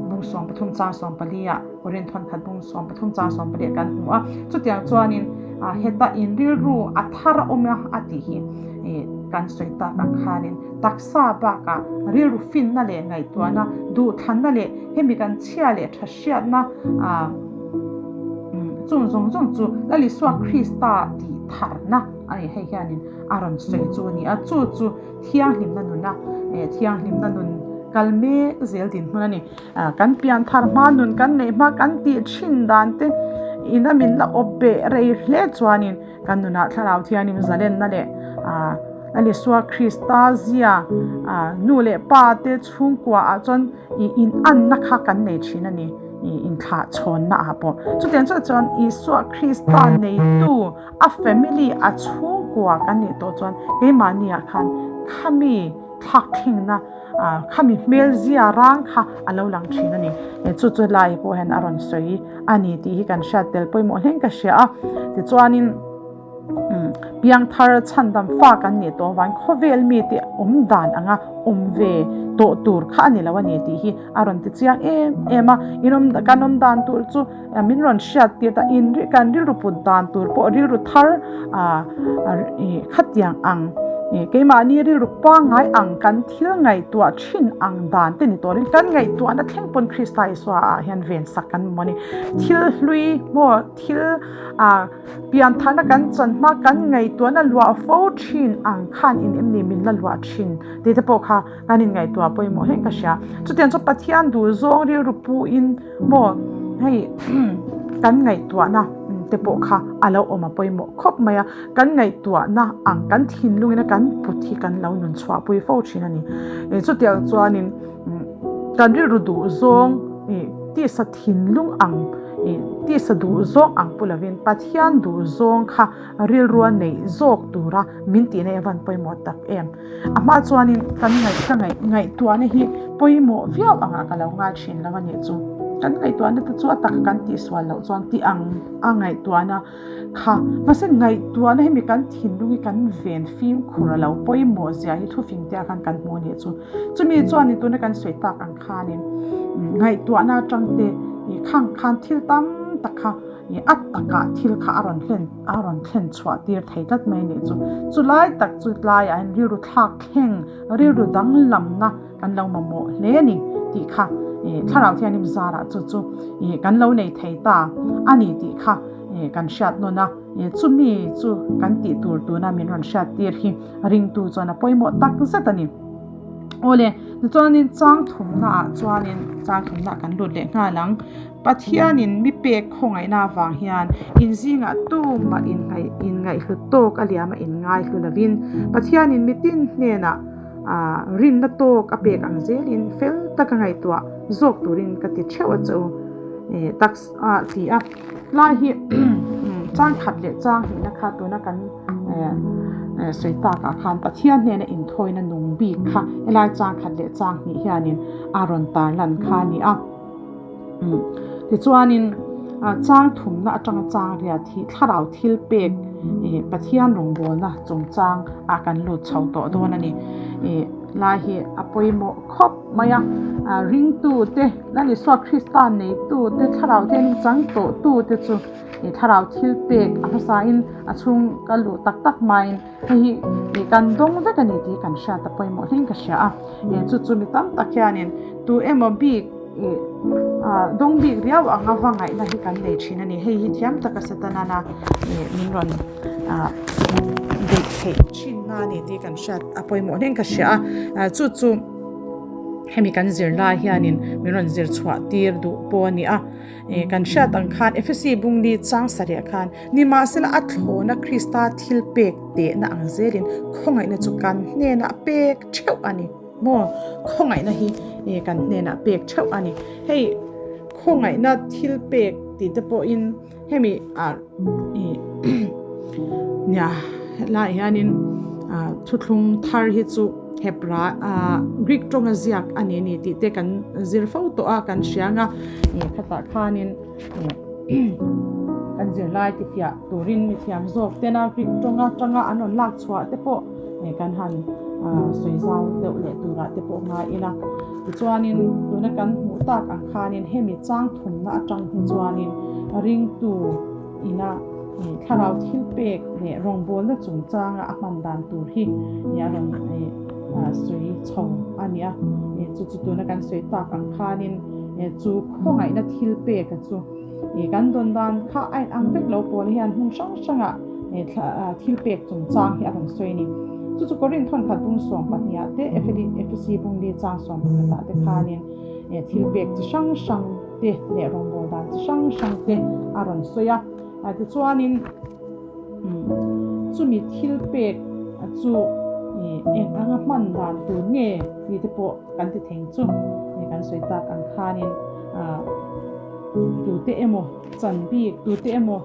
bung 13 chang 14 ah Korinth thawnkhat bung 13 chang 14 ah kan hmu a. Chutiang chuanin heta in rilru a thar a awm a a tih hi kan sawi tak ang khanin Taksa bakah rilru finna leh ngaihtuahna, duhthlanna leh hemi kan chhia leh tha hriatna chung zawng zawng chu Lal Isua Krista tih tharna a ni. Hei hianin a rawn sawi chu a ni a, chu chu thianghlimna nuna thianghlimna nun kal mek zel dinhmun a ni. Kan pian thar hma nun kan neih hma kan tih thin dan te ina min la awp beh rei hle chuanin Kan nunah Thlarau Thianghlim zalenna leh Lal Isua Krista zia nu leh pa te chhungkua ah chuan in anna kha kan nei thin a ni, inthlah chhawnna ah pawh. Chutiang chuan chuan Isua Krista neitu a family a chhungkua kan nih tawh chuan keimahni ah khan khami thlak thlengna khami hmel zia rang kha a lo lang thin a ni. Chu chu lai pawh hian a rawn sawi a ni tih hi kan hriat tel pawimawh hleng ka hria a. Tichuanin. Piangthar chhandam fa kan nih tawh avangin khawvel mite awm dan anga awm ve tawh tur kha a ni lo a ni tih hi a rawn ti chiang em em a. In awm kan awm dan tur chu min rawn hriat tir ta in kan rilru put dan tur pawh rilru thar khatiang ang keimahni rilru pangngai ang kan thil ngaihtuah thin ang dan te ni tawhin kan ngaihtuahna thleng pawn Krista Isua ah hian ven sak kan awm a ni. Thil hlui maw thil ah piantharna kan chan hma kan ngaihtuahna luah fo thin ang khan in em ni min la luah thin tih te pawh kha kan inngaihtuah pawimawh hle ka hria. Chutiang chu Pathian duh zawng rilru puin maw hei kan ngaihtuahna te pawh kha a lo awm a pawimawh khawp mai a, kan ngaihtuahna ang kan thinlungin a kan put hi kan lo nun chhuahpui fo thin a ni. Chutiang chuanin kan rilru duh zawng tisa thinlung ang tisa duh zawng ang pu lovin Pathian duh zawng kha rilrua neih zawk tura min tihna hi a van pawimawh tak em. A hma chuanin kan ngaih ka ngaih ngaihtuahna hi pawimawh viau angah ka lo ngai thin lo a nih chu. Kan ngaihtuahna te chu a taka kan tihsual loh chuan tih ang a ngaihtuahna kha mahse ngaihtuahna hemi kan thinlung hi kan ven fimkhur a lo pawimawh zia hi thufing te ah khan kan hmu a nih chu. Chumi chuanin tuna kan sawi tak ang khanin ngaihtuahna atang te khang khan thil tam tak kha a takah thil kha a rawn hlen a rawn thlen chhuah tir thei tlat mai a nih chu. Chulai tak chu tlaiah hian rilru thlak thleng, rilru danglamna kan lo mamawh hle a ni tih kha thlarau thianghlim zarah chu chu kan lo nei thei ta a ni tih kha kan hriat nawn a. Chumi chu kan tih tur tuna min rawn hriat tir hi ringtu chuan a pawimawh tak zet a ni. Awle, tichuanin chang thumnaah chuanin chang thumnaah kan lut leh nghal ang. Pathianin mi pek khawngaihna avang hian in zingah tumah inngaih inngaihhlut tawk a liam a inngaihlu lovin Pathianin mitin hnenah rinna tawk a pek ang zelin fel taka ngaihtuah zawk turin ka ti theuh a che u tak a ti a. Lai hi chang khat leh chang hnihna kha tuna kan sawi takah khan Pathian hnena inthawina nung bik kha helai chang khat leh chang hnih hianin a rawn tarlan kha a ni a. Tichuanin chang thumna atanga chang riat hi thlarau thil pek Pathian rawngbawlna chungchang ah kan lut chho tawh dawn a ni. Lai hi a pawimawh khawp mai a, ringtute Lal Isua Krista neitute thlarau thianghlim chang tawhtute chu thlarau thil pek a hmasain a chhung ka luh tak tak hmain hei hi kan dawng vek a ni tih kan hriat a pawimawh hlein ka hria a. Chu chu mi tam tak hianin tu emaw bik dawng bik riau anga va ngaihna hi kan nei thin a ni. Hei hi thiam taka Setana min rawn beih theih thin na a ni tih kan hriat a pawimawh hlein ka hria a. Chu chu hemi kan zir lai hianin min rawn zir chhuah tir duh pawh a ni a. Kan hriat ang khan Efesi bungli chang sarih khan nimahsela a thlawna Krista thil pek tehna ang zelin khawngaihna chu kan hnenah pek theuh a ni. Maw? Khawngaihna hi kan hnenah pek theuh a ni. Hei khawngaihna thil pek tih te pawhin hemi ah nia helaiah hianin thuthlung thar hi chu Hebra Greek tawnga ziak a ni a ni tih te kan zir fo tawh a kan hria ang a khatah khanin kan zirlai tifiah turin mithiam zawk tena Greek tawnga tanga an rawn lak chhuah te pawh kan han sawi zau deuh leh turah te pawh ngai ila tichuanin tuna kan hmuh tak ang khanin hemi chang thumna atang hi chuanin ringtu ina thlarau thil pek leh rawngbawlna chungchanga a hman dan tur hi a rawn sawi chho a ni a chu chu tuna kan sawi tak ang khanin chu khawngaihna thil pek a chu Kan dawn dan kha a inang vek lo pawl hian hmun hrang hrangah thil pek chungchang hi a rawn sawi a ni. Chu chu Korinth thawnkhat bung sawm pahniha te, Efesi bung li chang sawm pakhatah te khanin thil pek chi hrang hrang te leh rawngbâwl dan chi hrang hrang te a rawn sawi a. Tichuanin chumi thil pek chu eng anga hman dan tur nge tih te pawh kan ti thei chu kan sawi tak ang khanin tute emaw chan bik tute emaw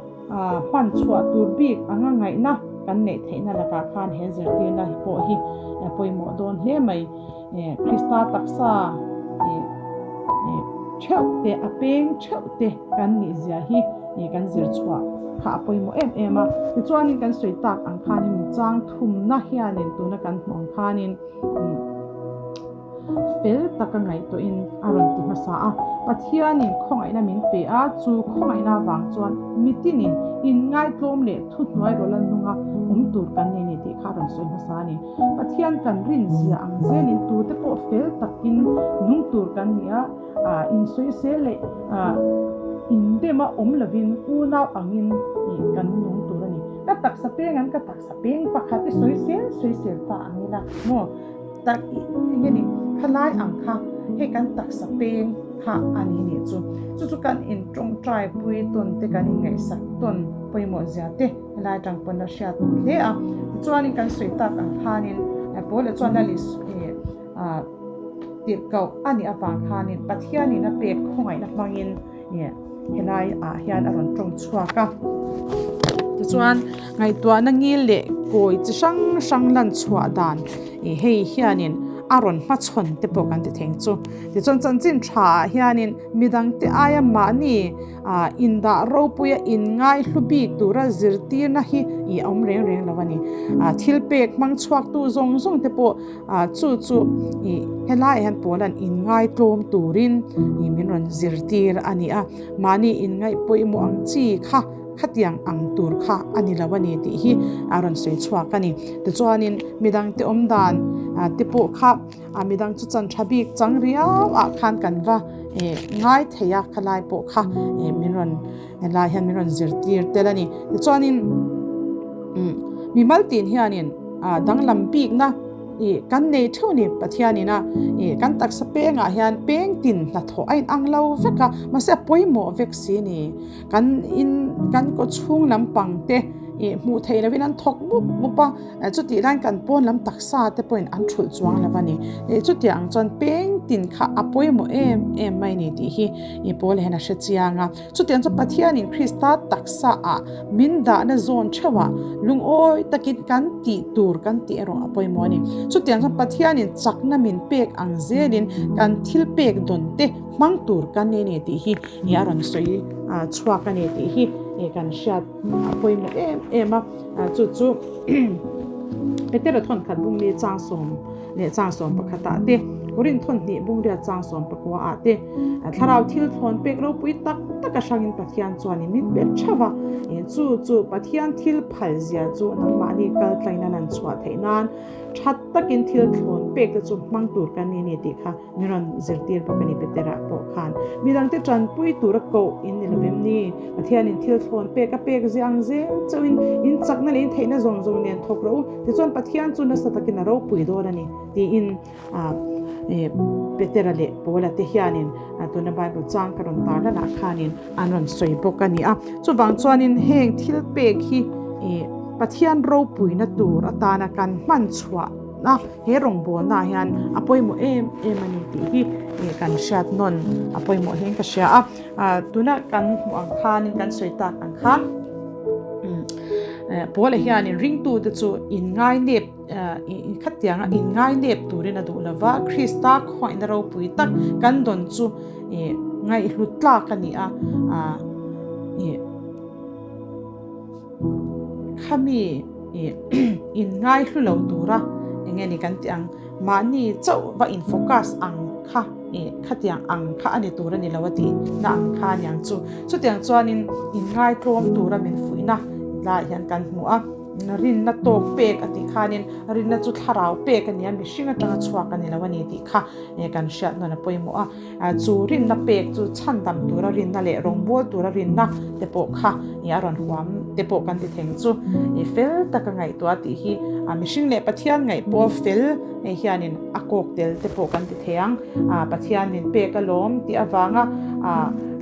hman chhuah tur bik anga ngaihna kan neih theihna lakah khan he zirtirna pawh hi a pawimawh dawn hle mai. Krista taksa theuh te a peng theuh te kan nih zia hi kan zir chhuah. kha a pawimawh em em a. Tichuanin kan sawi tak ang khanin mi chang thumna hianin tuna kan hmuh ang khanin fel taka ngaihtuahin a rawn ti hmasa a. Pathianin khawngaihna min pe a, chu khawngaihna avang chuan mitinin inngaitlawm leh thuhnuai rawla nunga awm tur kan ni a ni tih kha a rawn sawi hmasa a ni. Pathian kan rinzia ang zelin tute pawh fel takin nung tur kan ni a, insawisel leh indema awm lovin unau angin kan nung tur a ni. Ka taksa peng an ka taksa peng pakhat i sawisel sawisel ta ang ila maw? Tak eng nge ni khalai ang kha hei kan taksa peng kha a ni nih chu. Chu chu kan intawngtai pui tawn te kan inngaihsak tawn pawimawh zia te helai atang pawn a hriat hle a. Tichuanin kan sawi tak ang khanin Paula chuan Lal tirhkoh a nih avang khanin Pathianin a pek khawngaihna hmangin helai ah hian a rawn tawng chhuak a. Tichuan ngaihtuahna ngil leh kawi chi hrang hrang lan chhuah dan hei hianin a rawn hmachhawn te pawh kan ti theng chu. Tichuan chanchin tha ah hianin midangte aia mahni indah ropuia inngai hlu bik tura zirtirna hi a awm reng reng lo a ni. Thil pek hmang chhuaktu zawng zawng te pawh Chu chu helaiah hian Paula'n inngaitlawm turin min rawn zirtir a ni a, mahni inngaih pawimawh ang chi kha khatiang ang tur kha a ni lo a ni tih hi a rawn sawi chhuak a ni. Tichuanin midangte awmdan te pawh kha midang chu chan tha bik chang riau ah khan kan va ngai thei a, khalai pawh kha min rawn helai hian min rawn zirtir tel a ni. Tichuanin mimal tin hianin danglam bikna ih kan nei theuh a ni Pathianin a ih kan taksa pengah hian peng tin hnathawh a inang lo vek a mahse a pawimawh vek si a ni. Kan in kan kaw chhung lampang te ih hmuh theih lovin an thawk mup mup a chutih laiin kan pawn lam taksa te pawhin an thulh chuang lo a ni. Ih chutiang chuan peng tin kha a pawimawh em em mai a ni tih hi ih Paula hian a hre chiang a. Chutiang chu Pathianin Krista taksaah min dahna zawn theuhah lungawi takin kan tih tur kan tih erawh a pawimawh a ni. Chutiang chuan Pathianin chakna min pek ang zelin kan thil pek dawn te hmang tur kan ni a ni tih hi a rawn sawi chhuak a ni tih hi kan hriat a pawimawh em em a. Chu chu Petera thawnkhat bungli changsawm leh changsawm pakhatah te, Korin thawnhnih bungriat changsawm pakuaah te, thlarau thil thlawn pek ropui tak tak a hrangin Pathian chuanin min pe theuh a. Chu chu Pathian thil phal zia chu nangmahni kal tlaina lan chhuah theih nan that takin thil thlawn pek te chu hmang tur kan ni a ni tih kha min rawn zirtir bawk a ni Petera pawh khan. Midangte tanpui tura koh in ni lo em ni? Pathianin thil thlawn pek a pek ziah ang zel chauhin in chakna leh in theihna zawng zawng nen thawk rawh u. Tichuan Pathian chu nasa takin a ropui dawn a ni tiin Petera leh Paula te hianin tuna Bible chang ka rawn tar lanah khanin an rawn sawi bawk a ni a. Chuvang chuanin heng thil pek hi Pathian ropuina tur atana kan hman chhuah a, he rawngbawlnaah hian a pawimawh em em a ni tih hi kan hriat nawn a pawimawh hlein ka hria a. Tuna kan hmuh ang khanin kan sawi tak ang khan Paula hianin ringtute chu inngainep khatianga inngainep turin a duh lova, Krista khawngaihna ropui tak kan dawn chu ngaihhlut tlak a ni a. Khami inngaihlu lo tura eng nge ni kan tih ang, mahni chauh va in focus ang kha khatiang ang kha a ni tur a ni lo a tih na ang kha a ni ang chu. Chutiang chuanin inngaitlawm tura min fuihna laiah hian kan hmu a, rinna tawk pek a tih khanin rinna chu thlarau pek a ni a, mihring atanga chhuak a ni lo a ni tih kha kan hriat nawn a pawimawh a. Chu rinna pek chu chhandam tura rinna leh rawngbawl tura rinna te pawh kha a rawn huam te pawh kan ti theng chu fel taka ngaihtuah tih hi mihring leh Pathian ngaih pawh fel hei hianin a kawk tel te pawh kan ti thei ang. Pathian min pek alawm tih avanga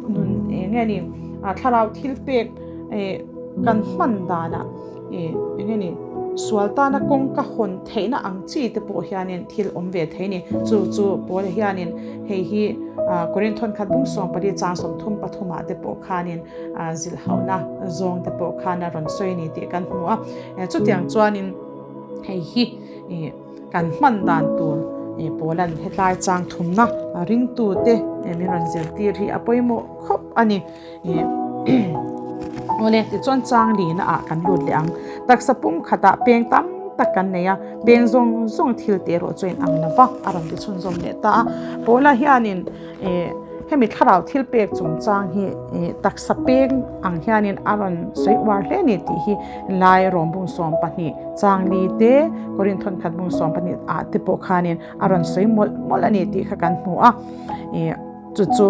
nun eng nge ni thlarau thil pek kan hman danah Eng nge ni, sual tana kawngka hawn theihna ang chi te pawh hianin thil awm ve thei ni. Chu chu Paula hianin hei hi Korinth thawnkhat bung 14 chang 33 ah te pawh khanin zilhauhna zawng te pawh khan a rawn sawi a ni tih kan hmu a. Chutiang chuanin hei hi kan hman dan tur Paula'n hetlai chang thumna ringtute min rawn zirtir hi a pawimawh khawp a ni. Awle, tichuan chang lihna ah kan lut leh ang. Taksa pum khatah peng tam tak kan nei a, peng zawng zawng thil teh erawh chu a inang lo va, a rawn ti chhunzawm leh ta a. Paula hianin eh hemi thlarau thil pek chungchang hi eh taksa peng ang hianin a rawn sawi uar hle a ni tih hi lai rawmbung 12 chang li te Korinth thawnkhat bung 12 ah te pawh khanin a rawn sawi mawlh mawlh a ni tih kha kan hmu a. Eh Chu chu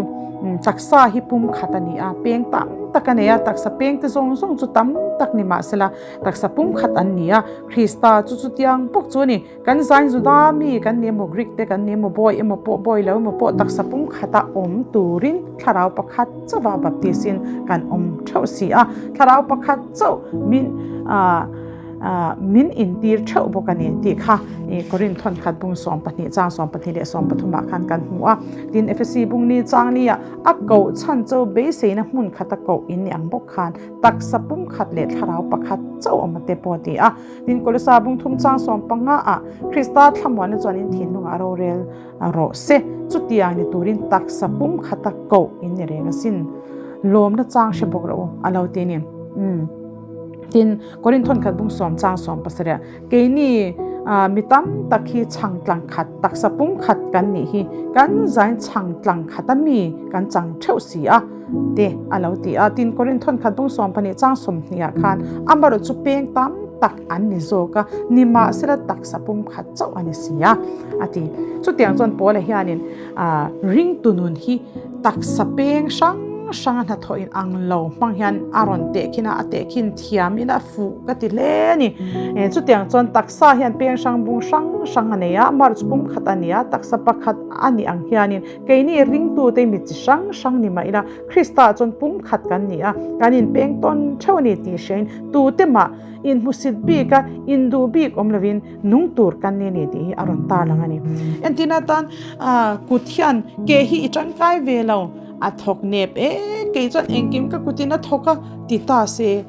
taksa hi pum khat a ni a, peng tam tak a nei a, taksa peng te zawng zawng chu tam tak ni mah sela taksa pum khat an ni a, Krista chu chutiang bawk chu a ni. Kan zain Juda mi kan ni emaw Greek te kan ni emaw bawi emaw pawh bawi lo emaw pawh taksa pum khata awm turin thlarau pakhat chauha baptis-in kan awm theuh si a, thlarau pakhat chauh min ah min intir theuh bawk a ni tih kha Korinth thawnkhat bung 12 chang 12 leh 13 ah khan kan hmu a. Tin, Efesi bung ni chang ni ah a koh chhan cho beiseina hmun khat a koh in ni ang bawk khan taksa pum khat leh thlarau pakhat chauh awm a te pawh a ti a. Tin, Kolosa bung thum chang 15 ah Krista thlamuanna chuan in thinlungah rorel rawh se, chutiang ni turin taksa pum khat a koh in ni reng asin. Lawmna chang hre bawk rawh u a lo ti a ni. Umm. Tin, Korinth thawnkhat bung sawm chang sawm pasarih ah, Keini mi tam tak hi chhang tlang khat, taksa pum khat kan nih hi, kan zain chhang tlang khat a mi kan chang theuh si a, te a lo ti a. Tin, Korinth thawnkhat bung 12 chang 20 ah khan amarawh chu peng tam tak an ni zawk a, nimahsela taksa pum khat chauh a ni si a, a ti. Chutiang chuan Paula hianin ringtu nun hi taksa peng hrang hrang a hnathawh in ang lo hmang hian a rawn tehkhin a, a tehkhin thiam in a fuh ka ti hle a ni. Chutiang chuan taksa hian peng hrang bung hrang hrang a nei a, march pum khat a ni a, taksa pakhat a nih ang hianin keini ringtute mi chi hrang hrang ni mah ila Krista chuan pum khat kan ni a, kan inpeng tawn theuh a ni tih hriain tute mah inhmusit bik a, induh bik awm lovin nung tur kan ni a ni tih hi a rawn tarlang a ni. Entirna atan kut hian ke hi i tangkai ve lo, a thawk nep e, kei chuan engkim ka kutin a thawk a ti ta se,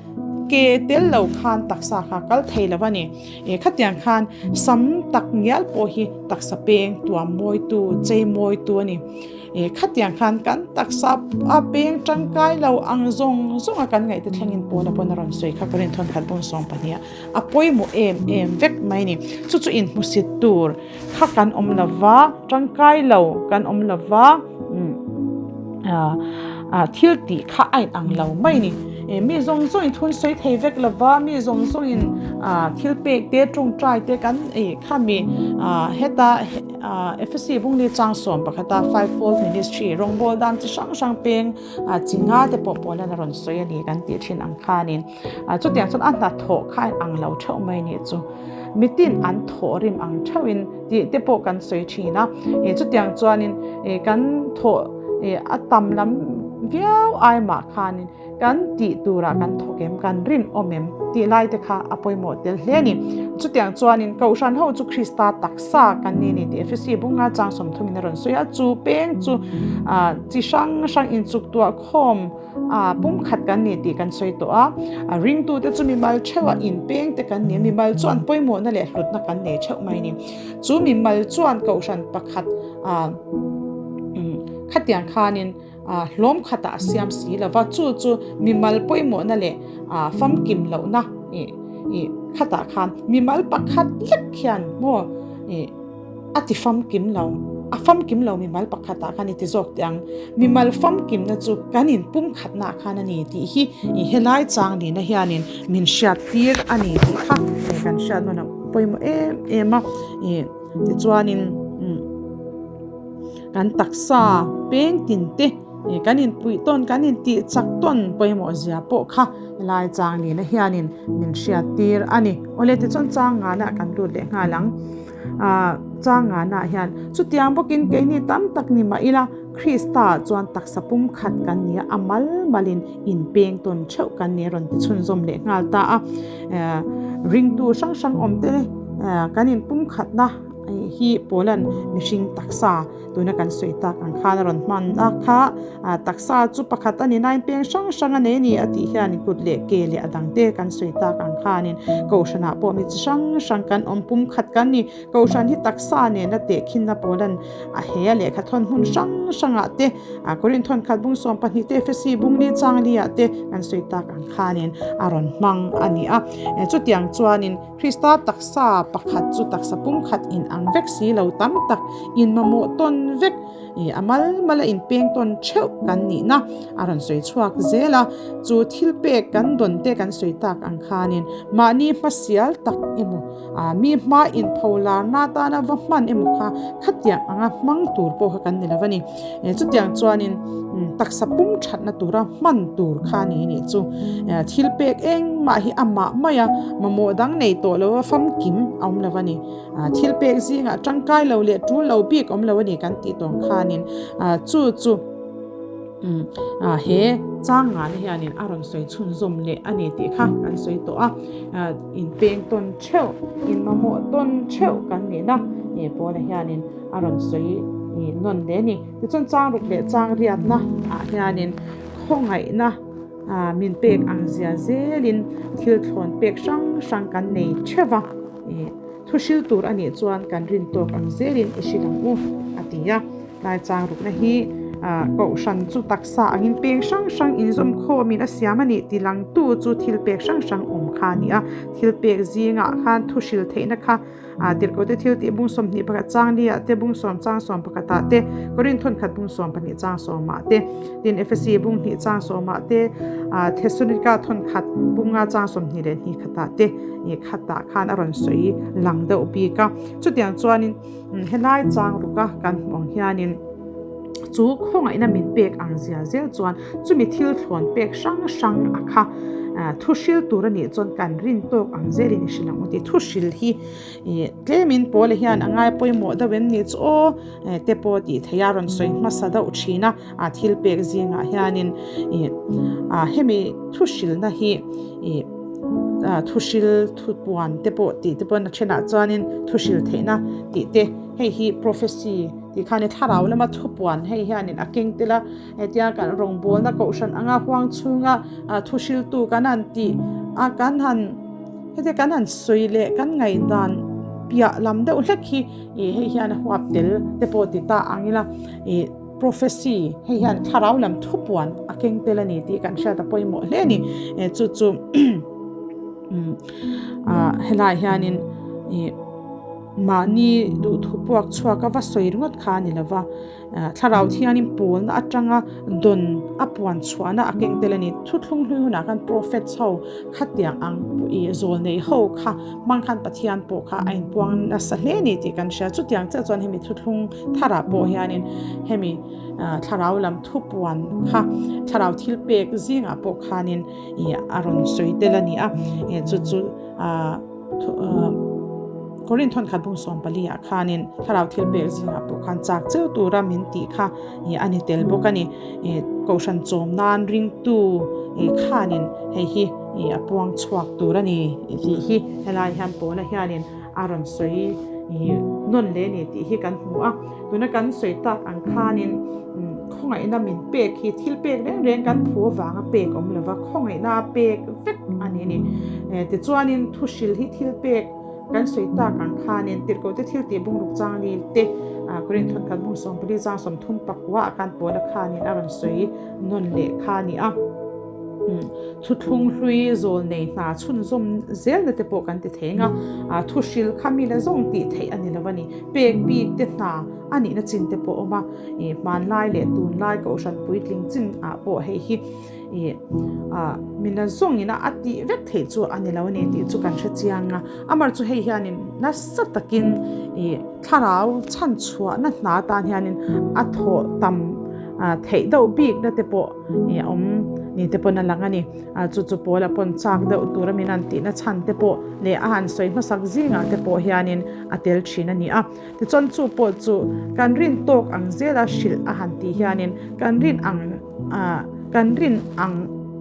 ke tel lo khan taksa kha kal thei lo a ni. Khatiang khan sam tak ngial pawh hi taksa peng tuam mawitu, chei mawitu a ni. Khatiang khan kan taksa a peng tangkai lo ang zawng zawng a kan ngaihte thlengin Paula pawn a rawn sawi kha Korinth thawnkhat bawm 12 ah. A pawimawh em em vek mai ni. Chu chu inhmusit tur kha kan awm lo va, tangkai lo kan awm lo va, thil tih kha a inang lo mai ni. Mi zawng zawngin thun sawi thei vek lo va, mi zawng zawngin thil pek te, tawngtai te kan ei kha mi heta Efesi Bungli chang 11 a Fivefold Ministry rawngbawl dan chi hrang hrang peng chi nga te pawh pawlan a rawn sawi a ni kan tih thin ang khanin. Chutiang chuan a hnathawh kha a inang lo theuh mai nih chu. Mitin an thawh rim ang theuhin tih te pawh kan sawi thin a. Chutiang chuanin kan thawh a tam lam viau ai mah khanin kan tih turah kan thawk em, kan rinawm em tih lai te kha a pawimawh tel hle a ni. Chutiang chuanin Kohhran ho chu Krista taksa kan ni a ni tih Efesi bunga chang 30 in a rawn sawi a. Chu peng chu chi hrang hrang inchuktuah khawm A pumkhat kan ni tih kan sawi tawh a, a ringtute chu mimal theuh a inpeng te kan ni a, mimal chuan pawimawhna leh hlutna kan nei theuh mai a ni. Chu mimal chuan kohhran pakhat a khatiang khanin hlawm khatah a siam si lo va, chu chu mimal pawimawhna leh famkim lohna khatah khan mimal pakhat lek hian maw ih A ti famkim lo. A famkim lo mimal pakhatah khan i ti zawk teh ang. Mimal famkimna chu kan inpumkhatnaah khan a ni tih hi i helai chang nihna hianin min hriattir a ni tih kha kan hriat nawn a pawimawh em em a. Ih tichuanin kan taksa peng tin te kan inpuih tawn kan intih chak tawn pawimawh zia pawh kha helai chang nihna hianin min hriattir a ni. Awle tichuan chang nganah kan lut leh nghal ang. Changana hian chutiang bawkin keini tam tak ni mah ila Krista chuan taksa pum khat kan ni a, a mal malin inpeng tawn theuh kan ni a rawn ti chhunzawm leh nghal ta a. Ringtu hrang hrang awm te kan inpumkhatna hi Paula'n mihring taksa tuna kan sawi tak ang khan a rawn hman a kha. Taksa chu pakhat a ni nain peng hrang hrang a nei a ni a tih hian kut leh ke leh a dangte kan sawi tak ang khanin Kohhranah pawh mi chi hrang hrang kan awm pum khat kan ni. Kohhran hi taksa nena tehkhinna Paula'n a he a lehkha thawn hmun hrang hrangah te Korinth thawn khat bung 12 te Efesi bung li chang liah te kan sawi tak ang khanin a rawn hmang a ni a. Chutiang chuanin Krista taksa pakhat chu taksa pumkhat in ang vek si lo tam tak in mamawh tawn vek i a mal mal a inpeng tawn theuh kan nihna a rawn sawi chhuak zel a. Chu thil pek kan dawn te kan sawi tak ang khanin mahni hmasial tak emaw ah mi hma inpho larna atana va hman emaw kha khatiang anga hmang tur pawh kha kan ni lo a ni. Chutiang chuanin taksa pum thatna tura hman tur kha a ni nih chu. Thil pek engmah hi amah mai a, mamawh dang nei tawh lo a famkim a awm lo a ni. Thil pek zingah tangkai lo leh tul lo bik awm lo a ni kan tih tawng khanin chu chu. He chang ngana hianin a rawn sawi chhunzawm leh a ni tih kha kan sawi tawh a, inpeng tawn theuh, inmamawh tawn theuh kan nihna Paula hianin a rawn sawi nawn leh a ni. Tichuan chang ruk leh chang riatna ah hianin khawngaihna min pek ang zia zelin thil thlawn pek hrang hrang kan nei theuh va. Thu hril tur a nih chuan kan rin tawk ang zelin i hrilh ang u, a ti a. Tlai chang rukna hi Kohhran chu taksa angin peng hrang hrang inzawm khawmin a siam a nih ti langtu chu thil pek hrang hrang awm kha a ni a. Thil pek zingah khan thu hril theihna kha Tirhkohte thil tih bung 21 chang liah te, bung sawm chang sawm pakhatah te, Korinth thawnkhat bung 12 chang sawmah te, tin Efesi bung hnih chang sawmah te, Thesalonika thawnkhat bung nga chang 22 khatah te khatah khan a rawn sawi lang deuh bik a. Chutiang chuanin helai chang ruka kan hmuh ang hianin chu khawngaihna min pek ang zia zel chuan chumi thil thlawn pek hrang hrang a kha thu hril tur a nih chuan kan rin tawk ang zelin i hrilh ang u tih thu hril hi tlemin Paula hian a ngai pawimawh deuh em ni chu aw te pawh tih theih a rawn sawi hmasa deuh thin a a thil pek zingah hianin hemi thu hrilna hi thu hril thu puan te pawh tih te pawh a thenah chuanin thu hril theihna tih te hei hi prophecy tih khan thlarau lama thu puan hei hianin a keng tel a hetia kan rawngbawlna kohhran anga huang chhunga thu hriltu kan han tih a kan han hetia kan han sawi leh kan ngaihdan piah lam deuh hlek hi ih hei hian a huap tel te pawh ti ta ang ila ih Prophecy, hei hian thlarau lam thupuan a keng tel a ni tih kan hriat a pawimawh hle a ni. Chu chu helaiah hianin ih mahni duhthu puak chhuak a va sawi ringawt kha a ni lo va, thlarau thiangin pawlna atanga dawn a puan chhuahna a keng tel a ni. Thuthlung hlui hunah khan prophets ho Khatiang ang ih zawl nei ho kha hmang khan Pathian pawh kha a inpuang nasa hle a ni tih kan hria. Chutiang chiah chuan hemi thuthlung tharah pawh hianin hemi thlarau lam thupuan kha thlarau thil pek zingah pawh khanin ih a rawn sawi tel a ni a. Chu chu ah Korinth thawnkhat bung 14 ah khanin thlarau thil pek zingah pawh khan chak cheu tura min tih kha ih a ni tel bawk a ni. Ih kohhran chawm nan ringtu ih khanin hei hi ih a puang chhuak tur a ni tih hi helai hian Paula hianin a rawn sawi ih nawn leh a ni tih hi kan hmu a. Tuna kan sawi tak ang khanin khawngaihna min pek hi thil pek reng reng kan phu avanga pek awm lova khawngaihna pek vek a ni a ni. Tichuanin thuhril hi thil pek Kan sawi tak ang khanin tirhkohte thil tih bungruk chang li te Korinth thawnkhat bung 14 chang 30 pakua ah khan Paula khanin a rawn sawi nawn leh kha a ni a. Thuthlung hlui zawl nei hna chhunzawm zelna te pawh kan ti thei ang a, thu hril kha mi la zawng tih theih a ni lo a ni. Pek bik te hna a nihna chin te pawh a awm a, hmanlai leh tunlai kohhran puitling chin ah pawh hei hi Ih ah mina zawng ina a tih vek theih chu a ni lo a ni tih chu kan hre chiang a, amar chu hei hianin nasa takin ih thlarau chhan chhuahna hna atan hianin a thawh tam ah theih deuh bikna te pawh ih a awm ni te pawn a lang a ni, ah chu chu pawl a pawn chak deuh tur a min an tihna chhan te pawh leh a han sawi hmasak zingah te pawh hianin a tel thin a ni a. Tichuan chu pawh chu kan rin tawk ang zela hrilh a han tih hianin kan rin ang Ah, kan rin ang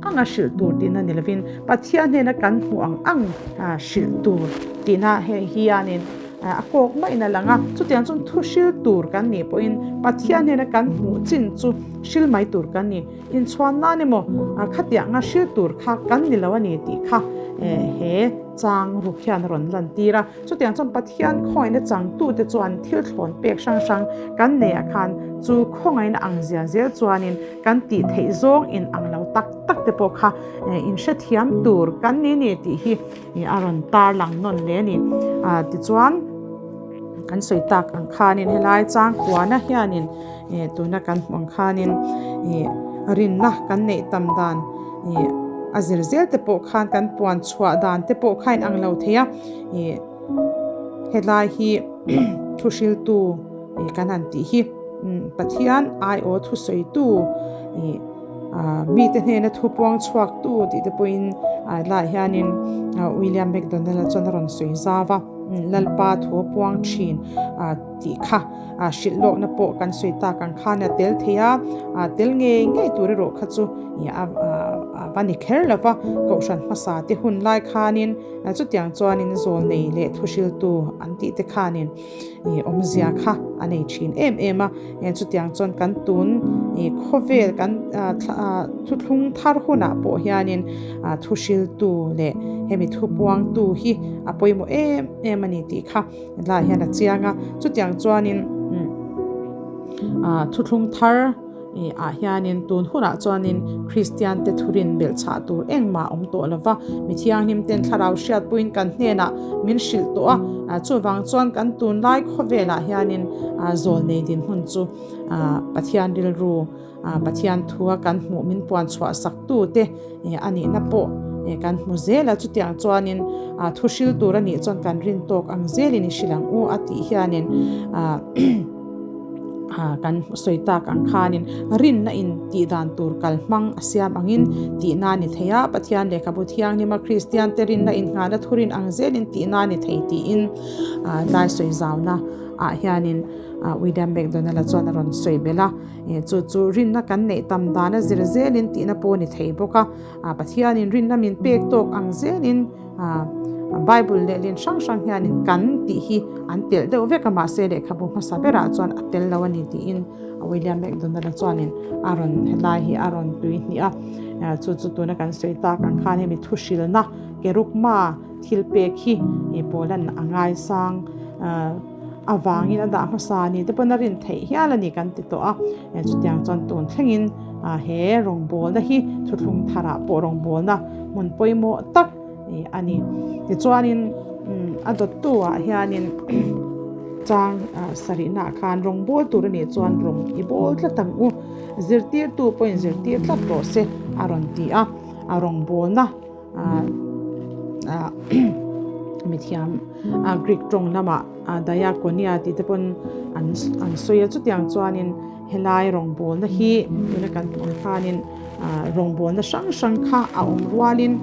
anga hrilh tur tihna ni lovin Pathian hnena kan hmuh ang ang hrilh tur tihna hei hianin a kawk maiin a lang a. Chutiang chuan thu hril tur kan nih pawhin Pathian hnena kan hmuh chin chu hril mai tur kan ni. Inchhuan nan emaw khatianga hril tur kha kan ni lo a ni tih kha he chang ruk hian a rawn lantir a. Chutiang chuan Pathian khawngaihna changtute chuan thil thlawn pek hrang hrang kan neihah khan chu khawngaihna ang zia zel chuanin kan tih theih zawng in ang lo tak tak te pawh kha inhrethiam tur kan ni ni tih hi a rawn tarlang nawn hle a ni. Tichuan kan sawi tak ang khanin helai changkuana hianin tuna kan hmuh ang khanin rinna kan neih tam dan a zir zel te pawh khan kan puan chhuah dan te pawh kha inang lo thei a. Helai hi thuhriltu kan han tih hi Pathian aiawh thusawitu mite hnena thu puang chhuaktu tih te pawhin helaiah hianin William McDonald-a chuan a rawn sawi zau a, Lalpa thu a puang thin tih kha hrilh lawkna pawh kan sawi tak ang khan a tel thei a, tel ngei ngei tur erawh kha chu a va ni kher lo va, Kohhran hmasa te hun lai khanin chutiang chuanin zawlnei leh thuhriltu an tih te khanin. Awmzia kha a nei thin em em a, chutiang chuan kan tun khawvel kan thuthlung thar hunah pawh hianin thuhriltu leh hemi thupuangtu hi a pawimawh em em a ni tih kha helaiah hian a chiang a, chutiang chuanin thuthlung thar. Ah hianin tun hunah chuanin Kristian te thurin belh chhah tur engmah a awm tawh lo va, mi thianghlim ten thlarau hriatpuiin kan hnenah min hrilh tawh a, chuvang chuan kan tunlai khawvelah hianin zawlnei dinhmun chu Pathian rilru, Pathian thua kan hmuh min puan chhuah sak tu te a nihna pawh kan hmu zel a, chutiang chuanin thu hril tur a nih chuan kan rin tawk ang zelin i hrilh ang u a tih hianin. Kan sawi tak ang khanin rinna in tih dan tur kal hmang a siam angin tihna a ni thei a, Pathian lehkhabu thianghlima Kristiante rinna inngahna thurin ang zelin tihna a ni thei tiin tlai sawi zauna ah hianin William McDonald-a chuan a rawn sawi belh a, chu chu rinna kan neih tam dana zir zelin tihna pawh a ni thei bawk a, Pathianin rinna min pek tawk ang zelin Bible lehlin hrang hrang hianin kan tih hi an telh deuh vek a, mahse lehkhabu hmasa berah chuan a tel lo a ni tiin William McDonald-a chuanin a rawn helai hi a rawn tui hnih a. Chu chu tuna kan sawi tak ang khan hemi thuhrilna kerukma thil pek hi Paula'n a ngaisang avangin a dah hmasa a ni te pawn a rin theih hial a ni kan ti tawh a. Chutiang chuan tun thlengin he rawngbawlna hi thuthlung tharah pawh rawngbawlna hmun pawimawh tak a ni. Tichuanin a dawttu ah hianin chang sarihna ah khan rawngbâwl tur a nih chuan rawng i bâwl tlat ang u, zirtirtu pawhin zirtir tlat rawh se a rawn ti a, a rawngbâwlna mithiam Greek tawng lamah diakonia tih te pawn an sawi a, chutiang chuanin helai rawngbâwlna hi tuna kan hmuh ang khanin. Rawngbawlna hrang hrang kha a awm rualin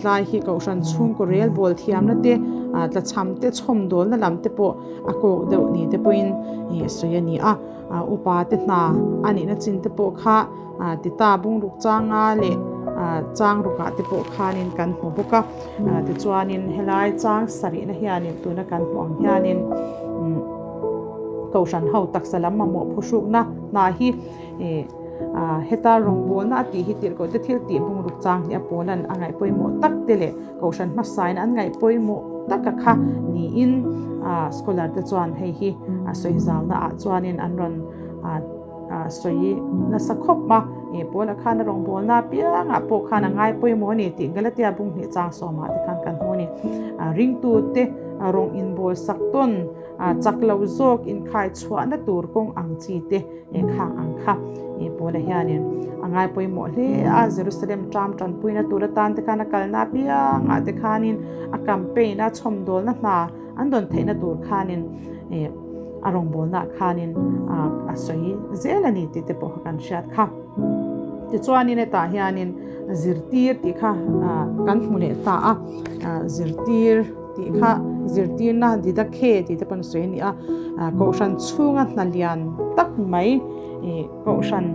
tlai hi Kohhran chhungkaw rel bawl thiamna te, tlachham te, chhawmdawlna lam te pawh a kawk deuh ni te pawhin sawi a ni a. Upa te hna a nihna chin te pawh kha Tita bungruk changa leh chang rukah te pawh khanin kan hmu bawk a. Tichuanin helai chang sarihna hianin tuna kan hmuh ang hianin Kohhran ho taksa lam mamawh phuhrukna hna hi Heta rawngbawlna a tih hi tirhkoh te thil tih bungruk chang hi a pawlan a ngaih pawimawh tak te leh kohhran hmasain an ngaih pawimawh taka kha niin scholar te chuan hei hi a sawi zauna ah chuanin an rawn sawi nasa khawp a, Pawla khan a rawngbawlna apiangah pawh khan a ngai pawimawh a ni tih Galatia bunghnih chang sawmah te khan kan hmu a ni. Ringtu te rawng inbawl sak tawn chak lo zawk inkhai chhuahna tur kawng ang chi te Khang ang kha Paula hianin a ngai pawimawh hle a, Jerusalem ṭam ṭanpuina tur atan te khan a kalna apiangah te khanin a campaign a chhawmdawlna hna an dawn theihna tur khanin a rawngbawlnaah khanin a sawi zel a ni tih te pawh kha kan hriat kha. Tichuanin hetah hianin zirtir tih kha kan hmu leh ta a, zirtir. Tih kha zirtirna Didakhe tih te pawn sawi a ni a, Kohhran chhunga hna lian tak mai Kohhran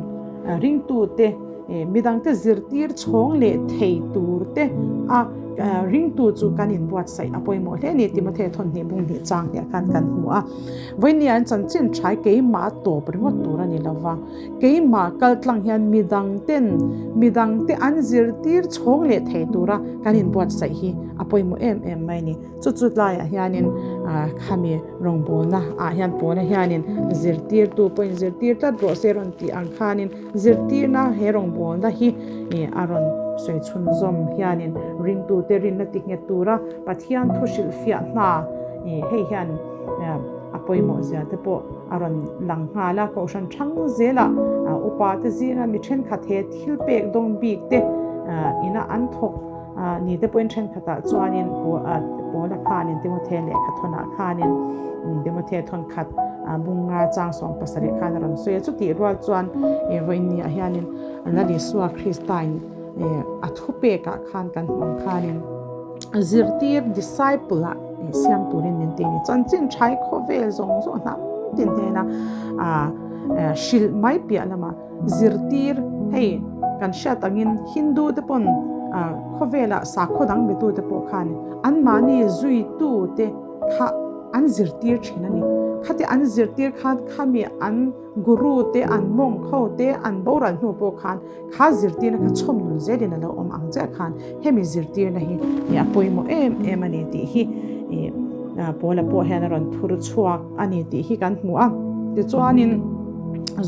ringtute midangte zirtir chhawng leh thei tur te a ringtu chu kan inbuatsaih a pawimawh hle a ni. Timothea thawnhnih bung hnih chang hniah khan kan hmu a. Vawinia an chanchin thai keimah tawp ringawt tur a ni lo va, keimah kal tlang hian midangten midangte an zirtir chhawng leh thei tura kan inbuatsaih hi a pawimawh em em mai a ni. Chu chu tlaiah hianin khami rawngbawlna ah hian pawna hianin zirtirtu pawhin zirtir tlat rawh se rawn tih ang khanin zirtirna he rawngbawlna hi a rawn sawi chhunzawm hianin ringtute rinna ti nghet tura Pathian thu hrilhfiah hna hei hian a pawimawh zia te pawh a rawn lang nghal a. Kohhran thang zelah upa te zinga mi thenkhat he thil pek dawng bik te ina an thawk Ni te pawhin thenkhatah chuanin Paula khanin Timothea lehkha thawnah khanin Timothea thawn khat bunga chang 17 khan a rawn sawi a. Chutih rual chuan vawiinniah hianin Lal Isua Kristain a thupekah khan kan hmuh ang khanin zirtir, disciple, ah siam turin min ti a ni. Chanchin thai khawvel zawng zawng hnam tin hnena hrilh mai piah lamah Zirtir, Hei, kan hriat angin Hindu te pawn khawvelah sakhaw dang betu te pawh khan anmahni zuitu te kha an zirtir thin a ni. Khati an zirtir khan khami an guru te, an monk ho te an boral hnu pawh khan kha zirtirna kha chhawm nun zelin a lo awm ang chiah khan hemi zirtirna hi a pawimawh em em a ni tih hi Paula pawh hian a rawn thur chhuak a ni tih hi kan hmu a. Tichuanin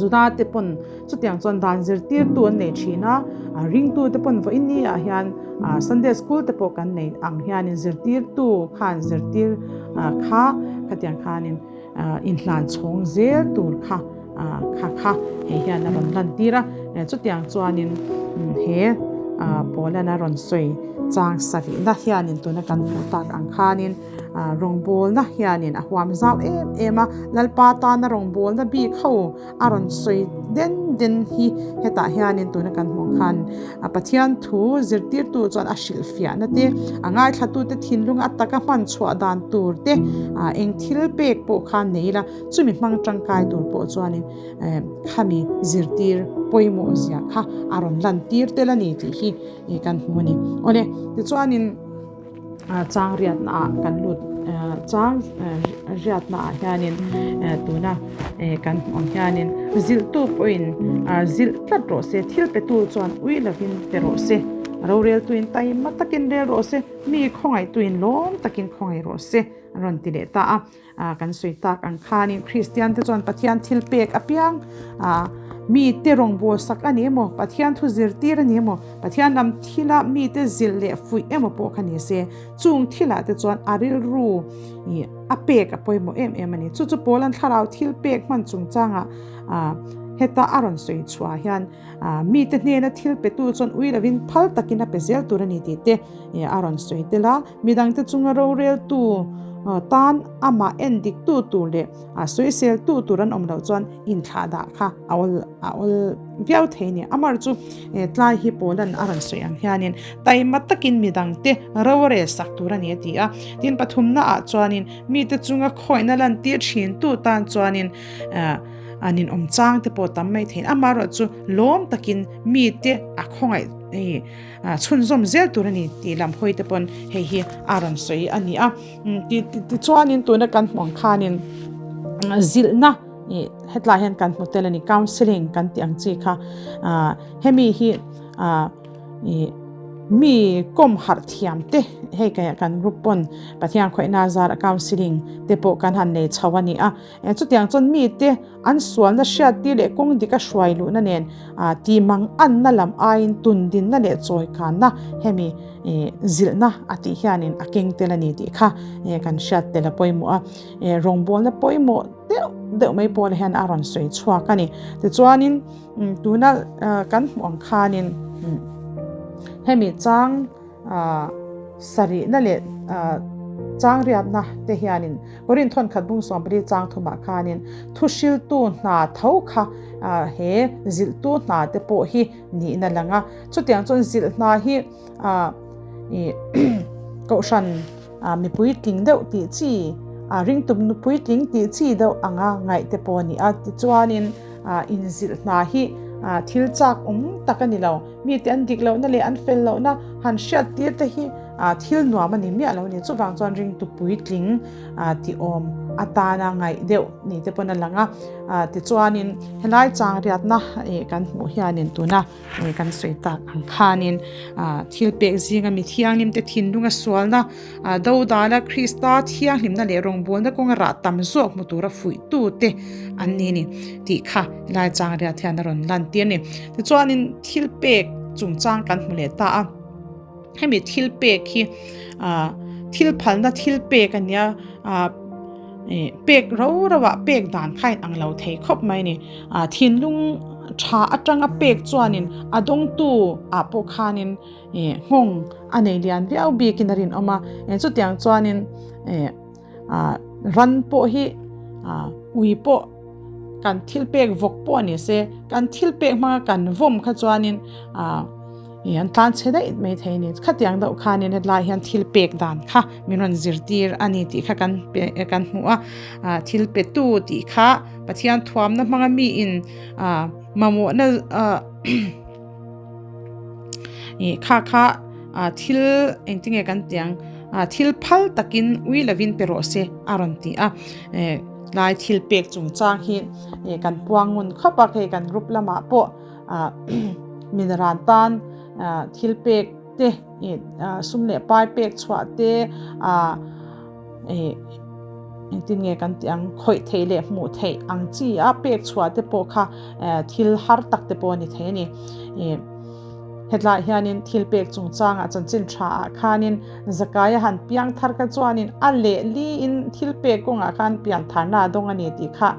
Juda te pawn chutiang chuan dan zirtirtu an nei thin a, ringtu te pawn vawiin ni ah hian Sunday school te pawh kan nei ang hianin zirtirtu khan zirtir kha khatiang khanin inhlan chhawng zel tur kha kha kha hei hian a rawn lantir a. Chutiang chuanin he Paula'n a rawn sawi chang sarihna hianin tuna kan hmuh tak ang khanin Rawngbawlna hianin a huam zau em em a, Lalpa tana rawngbawlna bik ho a rawn sawi den den hi hetah hianin tuna kan hmuh khan Pathian thu zirtirtu chuan a hrilhfiahna te, a ngaithlatute thinlung a taka hman chhuah dan tur te, eng thil pek pawh khan nei ila chumi hmang tangkai tur pawh chuanin khami zirtir pawimawh zia kha a rawn lantir tel a ni tih hi kan hmu a ni. Awle, tichuanin. Chang riatna ah kan lut chang riatna ah hianin tuna kan hmuh ang hianin zilhtu pawhin zilh tlat rawh se thil petu chuan ui lovin pe rawh se roreltuin taima takin rel rawh se mi khawngaihtuin lawm takin khawngaih rawh se an rawn ti leh ta a. Kan sawi tak ang khanin Kristian te chuan Pathian thil pek apiang mite rawngbâwl sak a ni emaw, Pathian thu zirtir a ni emaw, Pathian lam thila mite zilh leh fuih emaw pawh kha ni se, chung thilah te chuan a rilru a pek a pawimawh em em a ni. Chu chu Paula'n thlarau thil pek hman chungchangah heta a rawn sawi chhuah hian mite hnena thil petu chuan ui lovin phal takin a pe zel tur a ni tih te a rawn sawi tel a. Midangte chunga roreltu tan amah en diktu tur leh sawiseltu tur an awm loh chuan inthlahdah kha a awl a awl viau thei a ni. Amar chu tlai hi Paula'n a rawn sawi ang hianin taima takin midangte ro a rel sak tur a ni a ti a. Tin, pathumnaah chuanin mite chunga khawihna lantir thintu tan chuanin an inawm chang te pawh tam mai thei. Amaherawhchu lawm takin mite a khawngaih Chhunzawm zel tur a ni tih lam hawi te pawn hei hi a rawn sawi a ni a. Tichuanin tuna kan hmuh ang khanin zilhna ih hetlai hian kan hmu tel a ni counselling kan tih ang chi kha hemi hi ih mi kawm harh thiam te hei kan group pawn Pathian khawihna zara counselling te pawh kan han nei chho a ni a. Chutiang chuan mite an sualna hriattir leh kawng dika hruai luhna nen tihmang anna lam aiin tundinna leh chawikanna hemi zilhna a tih hianin a keng tel a ni tih kha kan hriat tel a pawimawh a. Rawngbawlna pawimawh deuh deuh mai pawh hian a rawn sawi chhuak a ni. Tichuanin tuna kan hmuh ang khanin hemi chang Sarihna leh changriatna te hianin Korinth thawnkhat bung 14 chang thumah khanin thuhriltu hna tho kha he zilhtu hna te pawh hi nihna lang a. Chutiang chuan zilh hna hi kohhran mipui tling deuh tih chi, ringtu nupui tling tih chi deuh anga ngaih te pawh a ni a. Tichuanin inzilh hna hi thil chak awm tak a ni lo. Mite an dik lohna leh an fel lohna han hriat tir te hi thil nuam a ni miah lo a ni. Chuvang chuan ringtu puitling tih awm atana ngaih deuh ni te pawn a lang a. Tichuanin helai chang riatna kan hmuh hianin tuna kan sawi tak ang khanin thil pek zinga mi thianghlim te thinlunga sualna dodala Krista thianghlimna leh rawngbawlna kawnga rah tam zawk hmu tura fuihtu te an ni a ni tih kha helai chang riat hian a rawn lantir a ni. Tichuanin thil pek chungchang kan hmu leh ta a. Hemi thil pek hi ah thil phalna thil pek a nia ah ih pek ro ro ah pek dan kha a inang lo thei khawp mai a ni. Ah thinlung tha atanga pek chuanin a dawngtu ah pawh khanin ih nghawng a nei lian viau bikin a rinawm a, chutiang chuanin ih. Ah ran pawh hi ah ui pawh kan thil pek vawk pawh a ni se kan thil pek hmanga kan vawm kha chuanin ah ih an tlan chhe daih mai thei a ni khatiang deuh khanin hetlai hian thil pek dan kha min rawn zirtir a ni tih kha kan pe kan hmu a ah thil pe tu tih kha Pathian thuamna hmanga miin ah mamawhna ah. Ih kha kha ah thil engtinge kan tih ang ah thil phal takin ui lovin pe rawh se a rawn ti a eh tlai thil pek chungchang hi eh kan puang ngun khawp a hei kan group lamah pawh ah mineral tan ah thil pek te ih ah sum leh pai pek chhuah te ah. Ih engtin nge kan tih ang khawih theih leh hmuh theih ang chi a pek chhuah te pawh kha eh thil har tak te pawh a ni thei a ni. Ih hetlaiah hianin thil pek chungchangah chanchin tha ah khanin Zakaia han piang thar kha chuanin a lehliin thil pek kawngah khan pian tharna a dawng a ni tih kha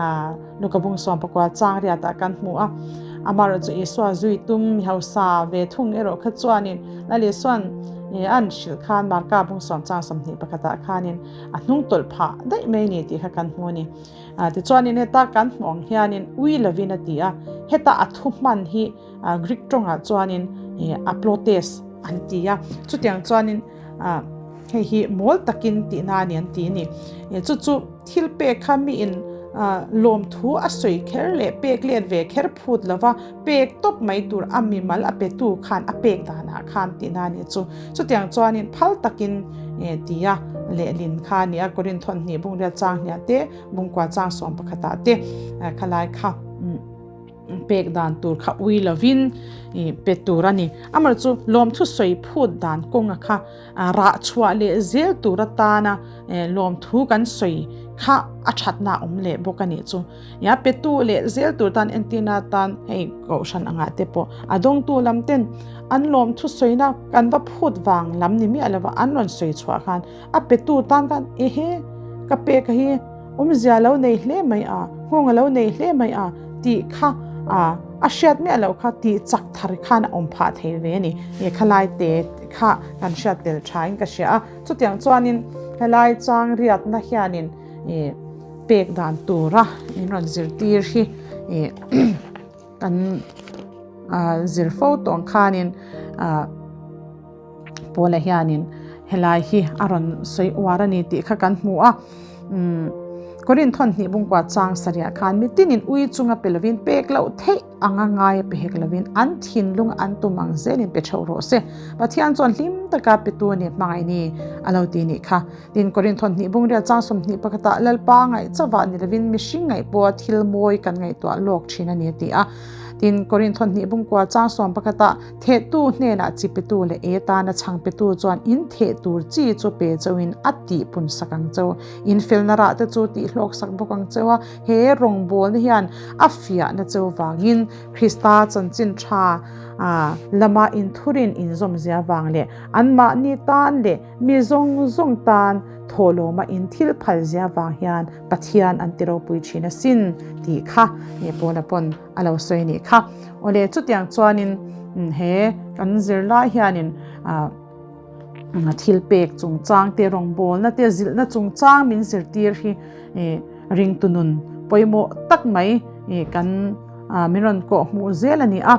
ah Luka bung sawm pakua chang riatah kan hmu a. Amaherawhchu Isua zui tum mi hausa ve thung erawh kha chuanin Lal Isua'n ih an hrilh khan Marka bung sawm chang 21 ah khanin a hnung tawlh phah daih mai a ni tih kha kan hmu a ni. Tichuanin heta kan hmuh ang hianin ui lovin a ti a, heta a thu hman hi Greek tawngah chuanin ih aplotes an ti a, chutiang chuanin hei hi mawl takin tihna a ni an ti a ni. Chu chu thil pek kha miin lawmthu a sawi kher leh pek let ve kher phut lova pek tawp mai tur a mimal a petu khan a pek danah khan tihna a ni chu. Chutiang chuanin phal takin tia lehlin kha a ni a, Korinth thawhnih bungriat chang hniah te, bungkua chang sawm pakhatah te khalai kha. Pek dan tur kha ui lovin ih pe tur a ni. Amaherawhchu chu lawmthu sawi phut dan kawnga kha rah chhuah leh zel tur atana lawmthu kan sawi kha a thatna a awm leh bawk a nih chu. Ia petu leh zel tur tan entirna atan hei kohhran angah te pawh a dawngtu lam ten an lawmthu sawina kan va phut vang lam ni miah lova an rawn sawi chhuah khan A petu tan khan ehe ka pek hi awmzia lo nei hle mai a, nghawng a lo nei hle mai a tih kha a hriat miah loh kha tih chak thar khan a awm phah thei ve a ni. He khalai te kha kan hriat tel tha in ka hria a, chutiang chuanin helai chang riatna hianin ih pek dan tura min rawn zirtir hi ih kan zir fo tawh ang khanin ah. Paula hianin helai hi a rawn sawi uar a ni tih kha kan hmu a. Umm Korinth thawn hnih bungkua chang sarih khan mitinin ui chunga pe lovin pek loh theih anga ngai a pe hek lovin an thinlung an tum ang zelin pe theuh rawh se. Pathian chuan hlim taka petu a ni hmangaih ni a lo ti nih kha. Tin Korinth thawn hnih bungriat chang 20 pakhatah Lalpa ngaih chauhah ni lovin mihring ngaih pawha thil mawi kan ngaihtuah lawk thin a ni a ti a. Tin Korinth thawn hnih bungkua chang sawm pakhatah Thehtu hnenah chi petu leh e tana chhang petu chuan in theh tur chi chu pe chauhin a tih pun sak ang cheu. In felna rah te chu tih hlawk sak bawk ang cheu a, he rawngbawlna hian a fiahna cheu vangin Krista chanchin tha lama inthurin inzawmzia vang leh anmahni tan leh mi zawng zawng tan thawhlawma in thil phalzia vang hian Pathian an ti ropui thin asin tih kha Paula pawn a lo sawi anih kha. Awle chutiang chuanin he kan zirlai hianin ah thil pek chungchang te rawngbawlna te zilhna chungchang min zirtir hi ih ringtu nun pawimawh tak mai ih kan ah min rawn kawh hmuh zel a ni a.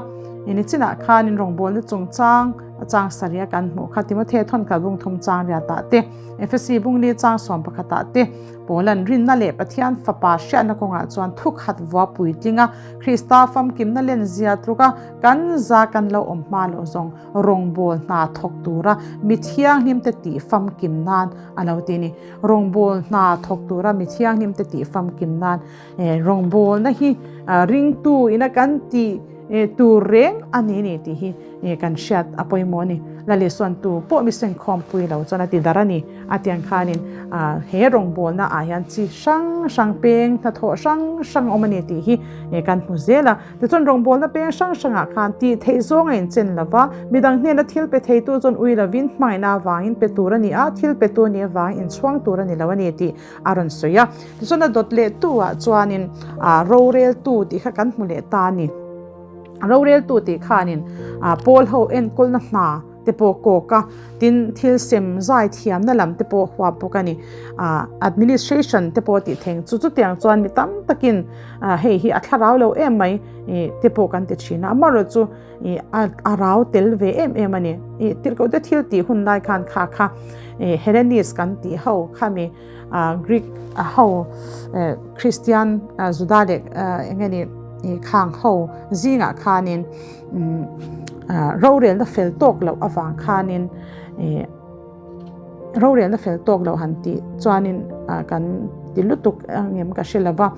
Nichinah khanin rawngbawlna chungchang A chang sarih a kan hmuh kha Timothea thawnkhat bung thum chang riatah te, Efesi bung li chang sawm pakhatah te, Paula'n rinna leh Pathian Fapa hriatna kawngah chuan thukhat vua puitling a, Krista famkimna len zia tluka kan za kan lo awm hma loh zawng rawngbawl hna thawk tura mi thianghlimte tih famkim nan a lo ti a ni. Rawngbawl hna thawk tura mi thianghlimte tih famkim nan rawngbawlna hi ringtu ina kan tih tur reng a ni ni tih hi kan hriat a pawimawh a ni. Lalisua tu pawh mi sengkhawmpui lo chuan a ti darh a ni. A tiang khanin he rawngbawlna ah hian chi hrang hrang peng hnathawh hrang hrang a awm a ni tih hi kan hmu zel a. Tichuan rawngbawlna peng hrang hrangah khan tih theih zawng a inchen lo va, midang hnena thil pe theitu chuan ui lovin hmangaihna avangin pe tur a ni a, thil petu a nih avangin inchhuang tur a ni lo a ni tih a rawn sawi a. Tichuan a dawt lehtu ah chuanin roreltu tih kha kan hmu leh ta a ni. Roreltu tih khanin pawl ho enkawlna hna te pawh kawk a, tin thil sem zai thiamna lam te pawh huap bawk a ni. Administration te pawh tih theng chu chutiang chuan mi tam takin hei hi a thlarau lo em mai te pawh kan ti thin a, amaherawhchu a rau tel ve em em a ni. Tirhkoh te thil tih hun lai khan kha kha Hellenist kan tih ho khami Greek ho Christian Juda leh eng nge ni khang ho zingah khanin rorelna fel tawk loh avang khanin rorelna fel tawk loh han tih chuanin kan ti lutuk ang em ka hre lova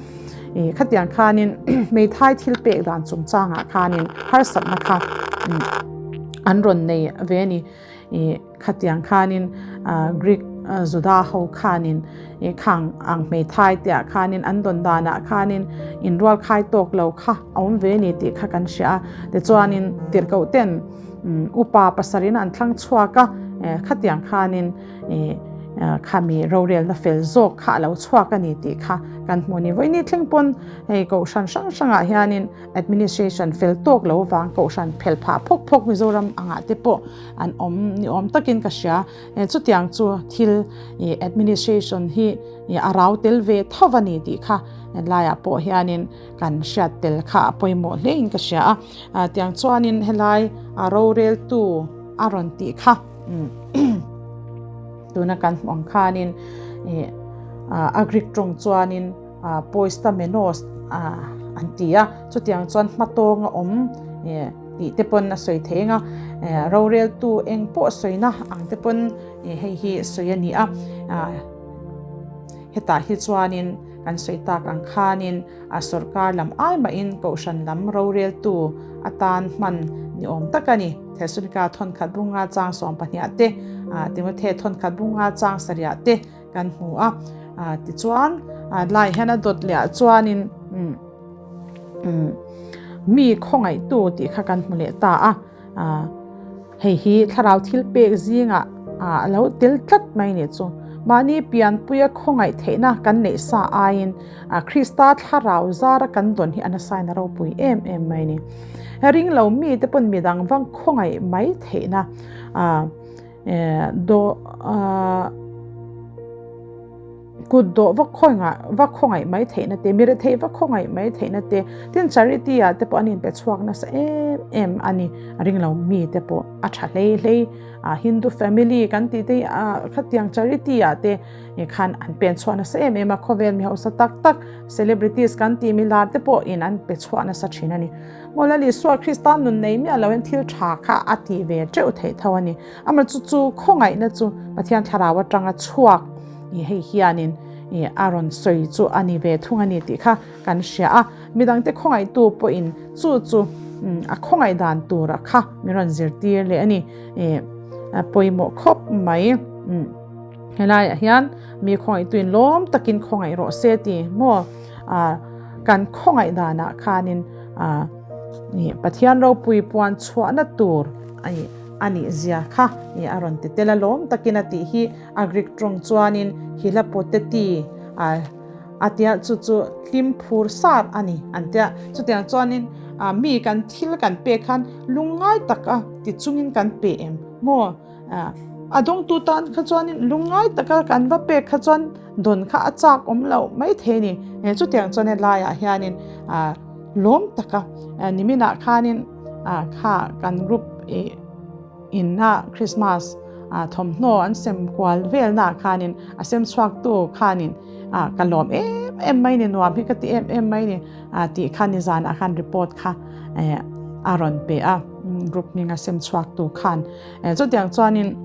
khatiang khanin hmeithai thil pek dan chungchangah khanin harsatna kha an rawn nei ve a ni. Khatiang khanin Greek Juda ho khanin khang ang hmeithai te ah khanin an dawn danah khanin inrual khai tawk lo kha a awm ve ni tih kha kan hria a. Tichuanin tirhkoh ten upa pasarih an thlang chhuak a, khatiang khanin khami rorelna fel zawk kha a lo chhuak a ni tih kha kan hmu a ni. Vawiini thleng pawn hei kohhran hrang hrangah hianin administration fel tawk lo vang kohhran phel phah phawk phawk Mizoram angah te pawh an awm ni awm takin ka hria chutiang chu thil administration hi a rau tel ve tho a ni tih kha helaiah pawh hianin kan hriat tel kha a pawimawh hle in ka hria a tiang chuanin helai a roreltu a rawn tih kha tuna kan hmuh ang khanin a Greek tawng chuanin Poistamenos an ti a chutiang chuan hmatawng a awm. Tih te pawn a sawi thei ang a, roreltu eng pawh sawina ang te pawn hei hi sawi a ni a, hetah hi chuanin kan sawi tak ang khanin a sorkar lam ai mahin kohhran lam roreltu atan hman ni awm tak a ni. Thesalonika thawnkhat bunga chang 12 te, Timothea thawnkhat bunga chang sarih te kan hmu a, tichuan lai hian a dawt leh ah chuanin. Mi khawngaihtu tih kha kan hmu leh ta a, hei hi thlarau thil pek zingah a lo tel tlat mai ni chu. Mahni pianpuia khawngaih theihna kan neih sa aiin Krista thlarau zara kan dawn hi a nasain a ropui em em mai ni. Ring lo mite pawn midang vang khawngaih mai theihna dawh. Kut dawh va khawngaih va khawngaih mai theihna te, mi retheih va khawngaih mai theihna te, tin charity ah te pawh an inpe chhuak nasa em em a ni. A ring lo mi te pawh a tha hlei hlei a, Hindu family kan tih te hi ah khatiang charity ah te khan an pen chhuah nasa em em a, khawvel mi hausa tak tak celebrities kan tih mi lar te pawh in an pe chhuah nasa thin a ni. Mawla Isua Krista nun nei miah lo in thil tha kha a tih ve teuh theih tho a ni. Amah chu chu khawngaihna chu Pathian thlarau atanga chhuak i hei hianin i a rawn sawi chu a ni ve thung a ni tih kha kan hria a. Midangte khawngaihtu pawhin chu chu a khawngaih dan tura kha min rawn zirtir leh a ni. I a pawimawh khawp mai. Helaiah hian mi khawngaihtuin lawm takin khawngaih rawh se ti maw kan khawngaih danah khanin Pathian ropui puan chhuahna tur a ni. A nih zia kha i a rawn ti tel a lawm takin a tih hi a Greek tawng chuanin Hilapoteti a a tia chu chu hlim phur sar a ni an tia. Chutiang chuanin mi kan thil kan pek khan lungngai taka ti chungin kan pe em maw? A dawngtu tan kha chuanin lungngai taka kan va pek kha chuan dawn kha a chak awm loh mai thei a ni. Chutiang chuan helaiah hianin lawm taka niminah khanin. Ah kha kan group ih. Inna Christmas thawmhnaw an sem kual velnaah khanin a sem chhuaktu khanin ka lawm em em mai ni, nuam hi ka ti em em mai ni tih kha nizanah khan report kha a rawn pe a, group hminga sem chhuaktu khan. Chutiang chuanin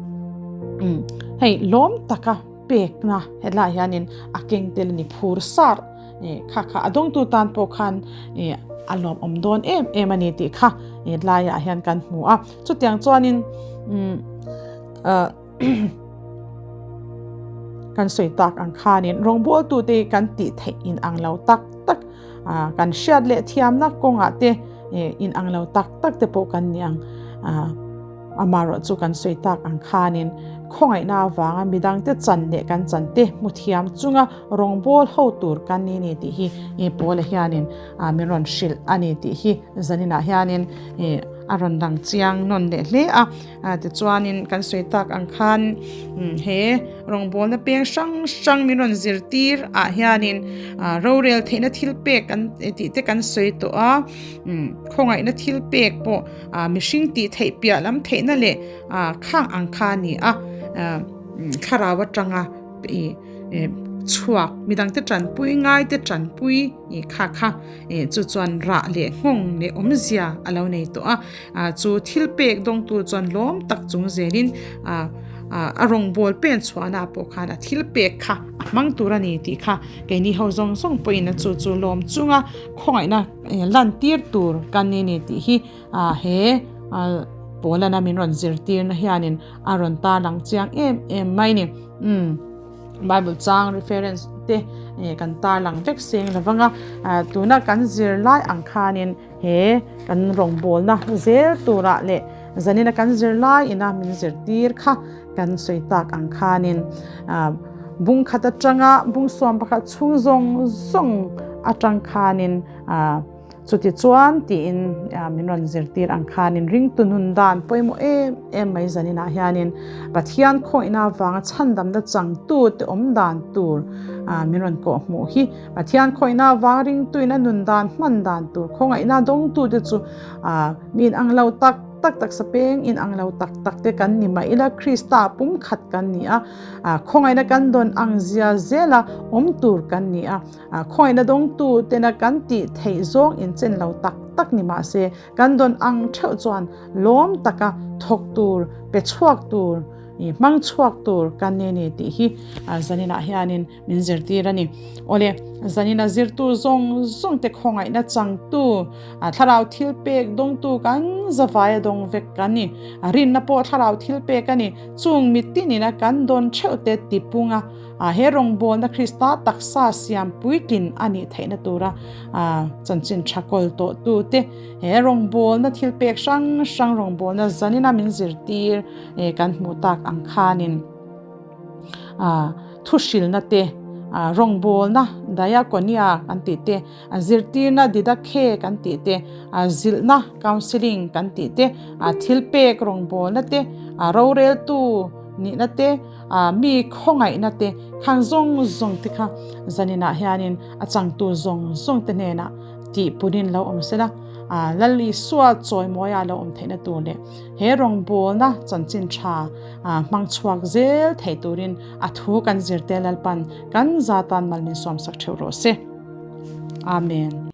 hei lawm taka pekna hetlaiah hianin a keng tel a ni phur sar kha kha a dawngtu tan pawh khan a lawmawm dawn em em a ni tih kha hetlaiah hian kan hmu a chutiang chuanin kan sawi tak ang khanin rawngbawltute kan tih theih inang lo tak tak kan hriat leh thiamna kawngah te inang lo tak tak te pawh kan ni ang. Amaherawh chu kan sawi tak ang khanin khawngaihna avanga midangte chan leh kan chante hmu thiam chunga rawngbâwl ho tur kan ni ni tih hi i Paula hianin min rawn hrilh a ni tih hi zaninah hianin a rawn lang chiang nawn leh hle a. Tichuanin kan sawi tak ang khan he rawngbâwlna peng hrang hrang min rawn zirtir ah hianin rorel theihna thil pek kan tih te kan sawi tawh a, khawngaihna thil pek pawh Mihring tih theih piah lam theihna leh khang ang kha a ni a, thlarau atanga chhuak midangte tanpui ngaite tanpui kha kha chu chuan rah leh nghawng leh awmzia a lo nei tawh a, chu thil pek dawngtu chuan lawm tak chung zelin a rawngbâwl pen chhuahna pawh khan a thil pek kha a hmang tur a ni tih kha keini ho zawng zawng pawhin a chu chu lawm chunga khawngaihna Lantir tur kan ni ni tih hi he Paulana min rawn zirtirna hianin a rawn tarlang chiang em em mai ni. Umm Bible chang reference te kan tarlang vek seng lo vang a, tuna kan zir lai ang khanin he kan rawngbawlna zel turah leh zanina kan zir lai ina min zirtir kha kan sawi tak ang khanin bung khat atanga bung suam pakhat chhung zawng zawng atang khanin chuti chuan tiin min rawn zirtir ang khanin ringtu nun dan pawimawh em em mai zaninah hianin Pathian khawihna avanga chhandamna changtu te awm dan tur min rawn kawh hmuh hi Pathian khawihna avanga ringtuin a nun dan hman dan tur khawngaihna dawngtu te chu mi inang lo tak tak taksa peng in ang lo tak tak te kan ni mah ila Krista pumkhat kan ni a, khawngaihna kan dawn ang zia zela awm tur kan ni a, khawngaihna dawngtu tena kan tih theih zawng inchen lo tak tak ni mah se kan dawn ang theuh chuan lawm taka thawk tur, pe chhuak tur, hmang chhuak tur kan ni a ni tih hi zaninah hianin Min zirtir a ni. Awle, zanina zirtu zawng zawng te khawngaihna changtu, thlarau thil pek dawngtu kan zavai a dawng vek kan ni. Rinna pawh thlarau thil pek a ni. Chung mitinina kan dawn theuh te tipunga he rawngbawlna Krista taksa siam puitlin a nih theihna tura chanchin tha kawl tawhtu te he rawngbawlna thil pek hrang hrang rawngbawlna zanina min zirtir kan hmuh tak ang khanin. Thu hrilhna te, rawngbawlna, diakonia kan tih te, zirtirna, didakhe kan tih te, zilhna, counselling kan tih te, thilpek rawngbawlna te, roreltu nihna te, mi khawngaihna te khang zawng zawng te kha zaninah hianin a changtu zawng zawng te hnenah tihpunin lo awm sela, Lal Isua chawimawia lo awm theihna tur leh he rawngbawlna chanchin tha hmang chhuak zel thei turin a thu kan zirte Lalpan kan zatan mal min sawmsak theuh rawh se. Amen.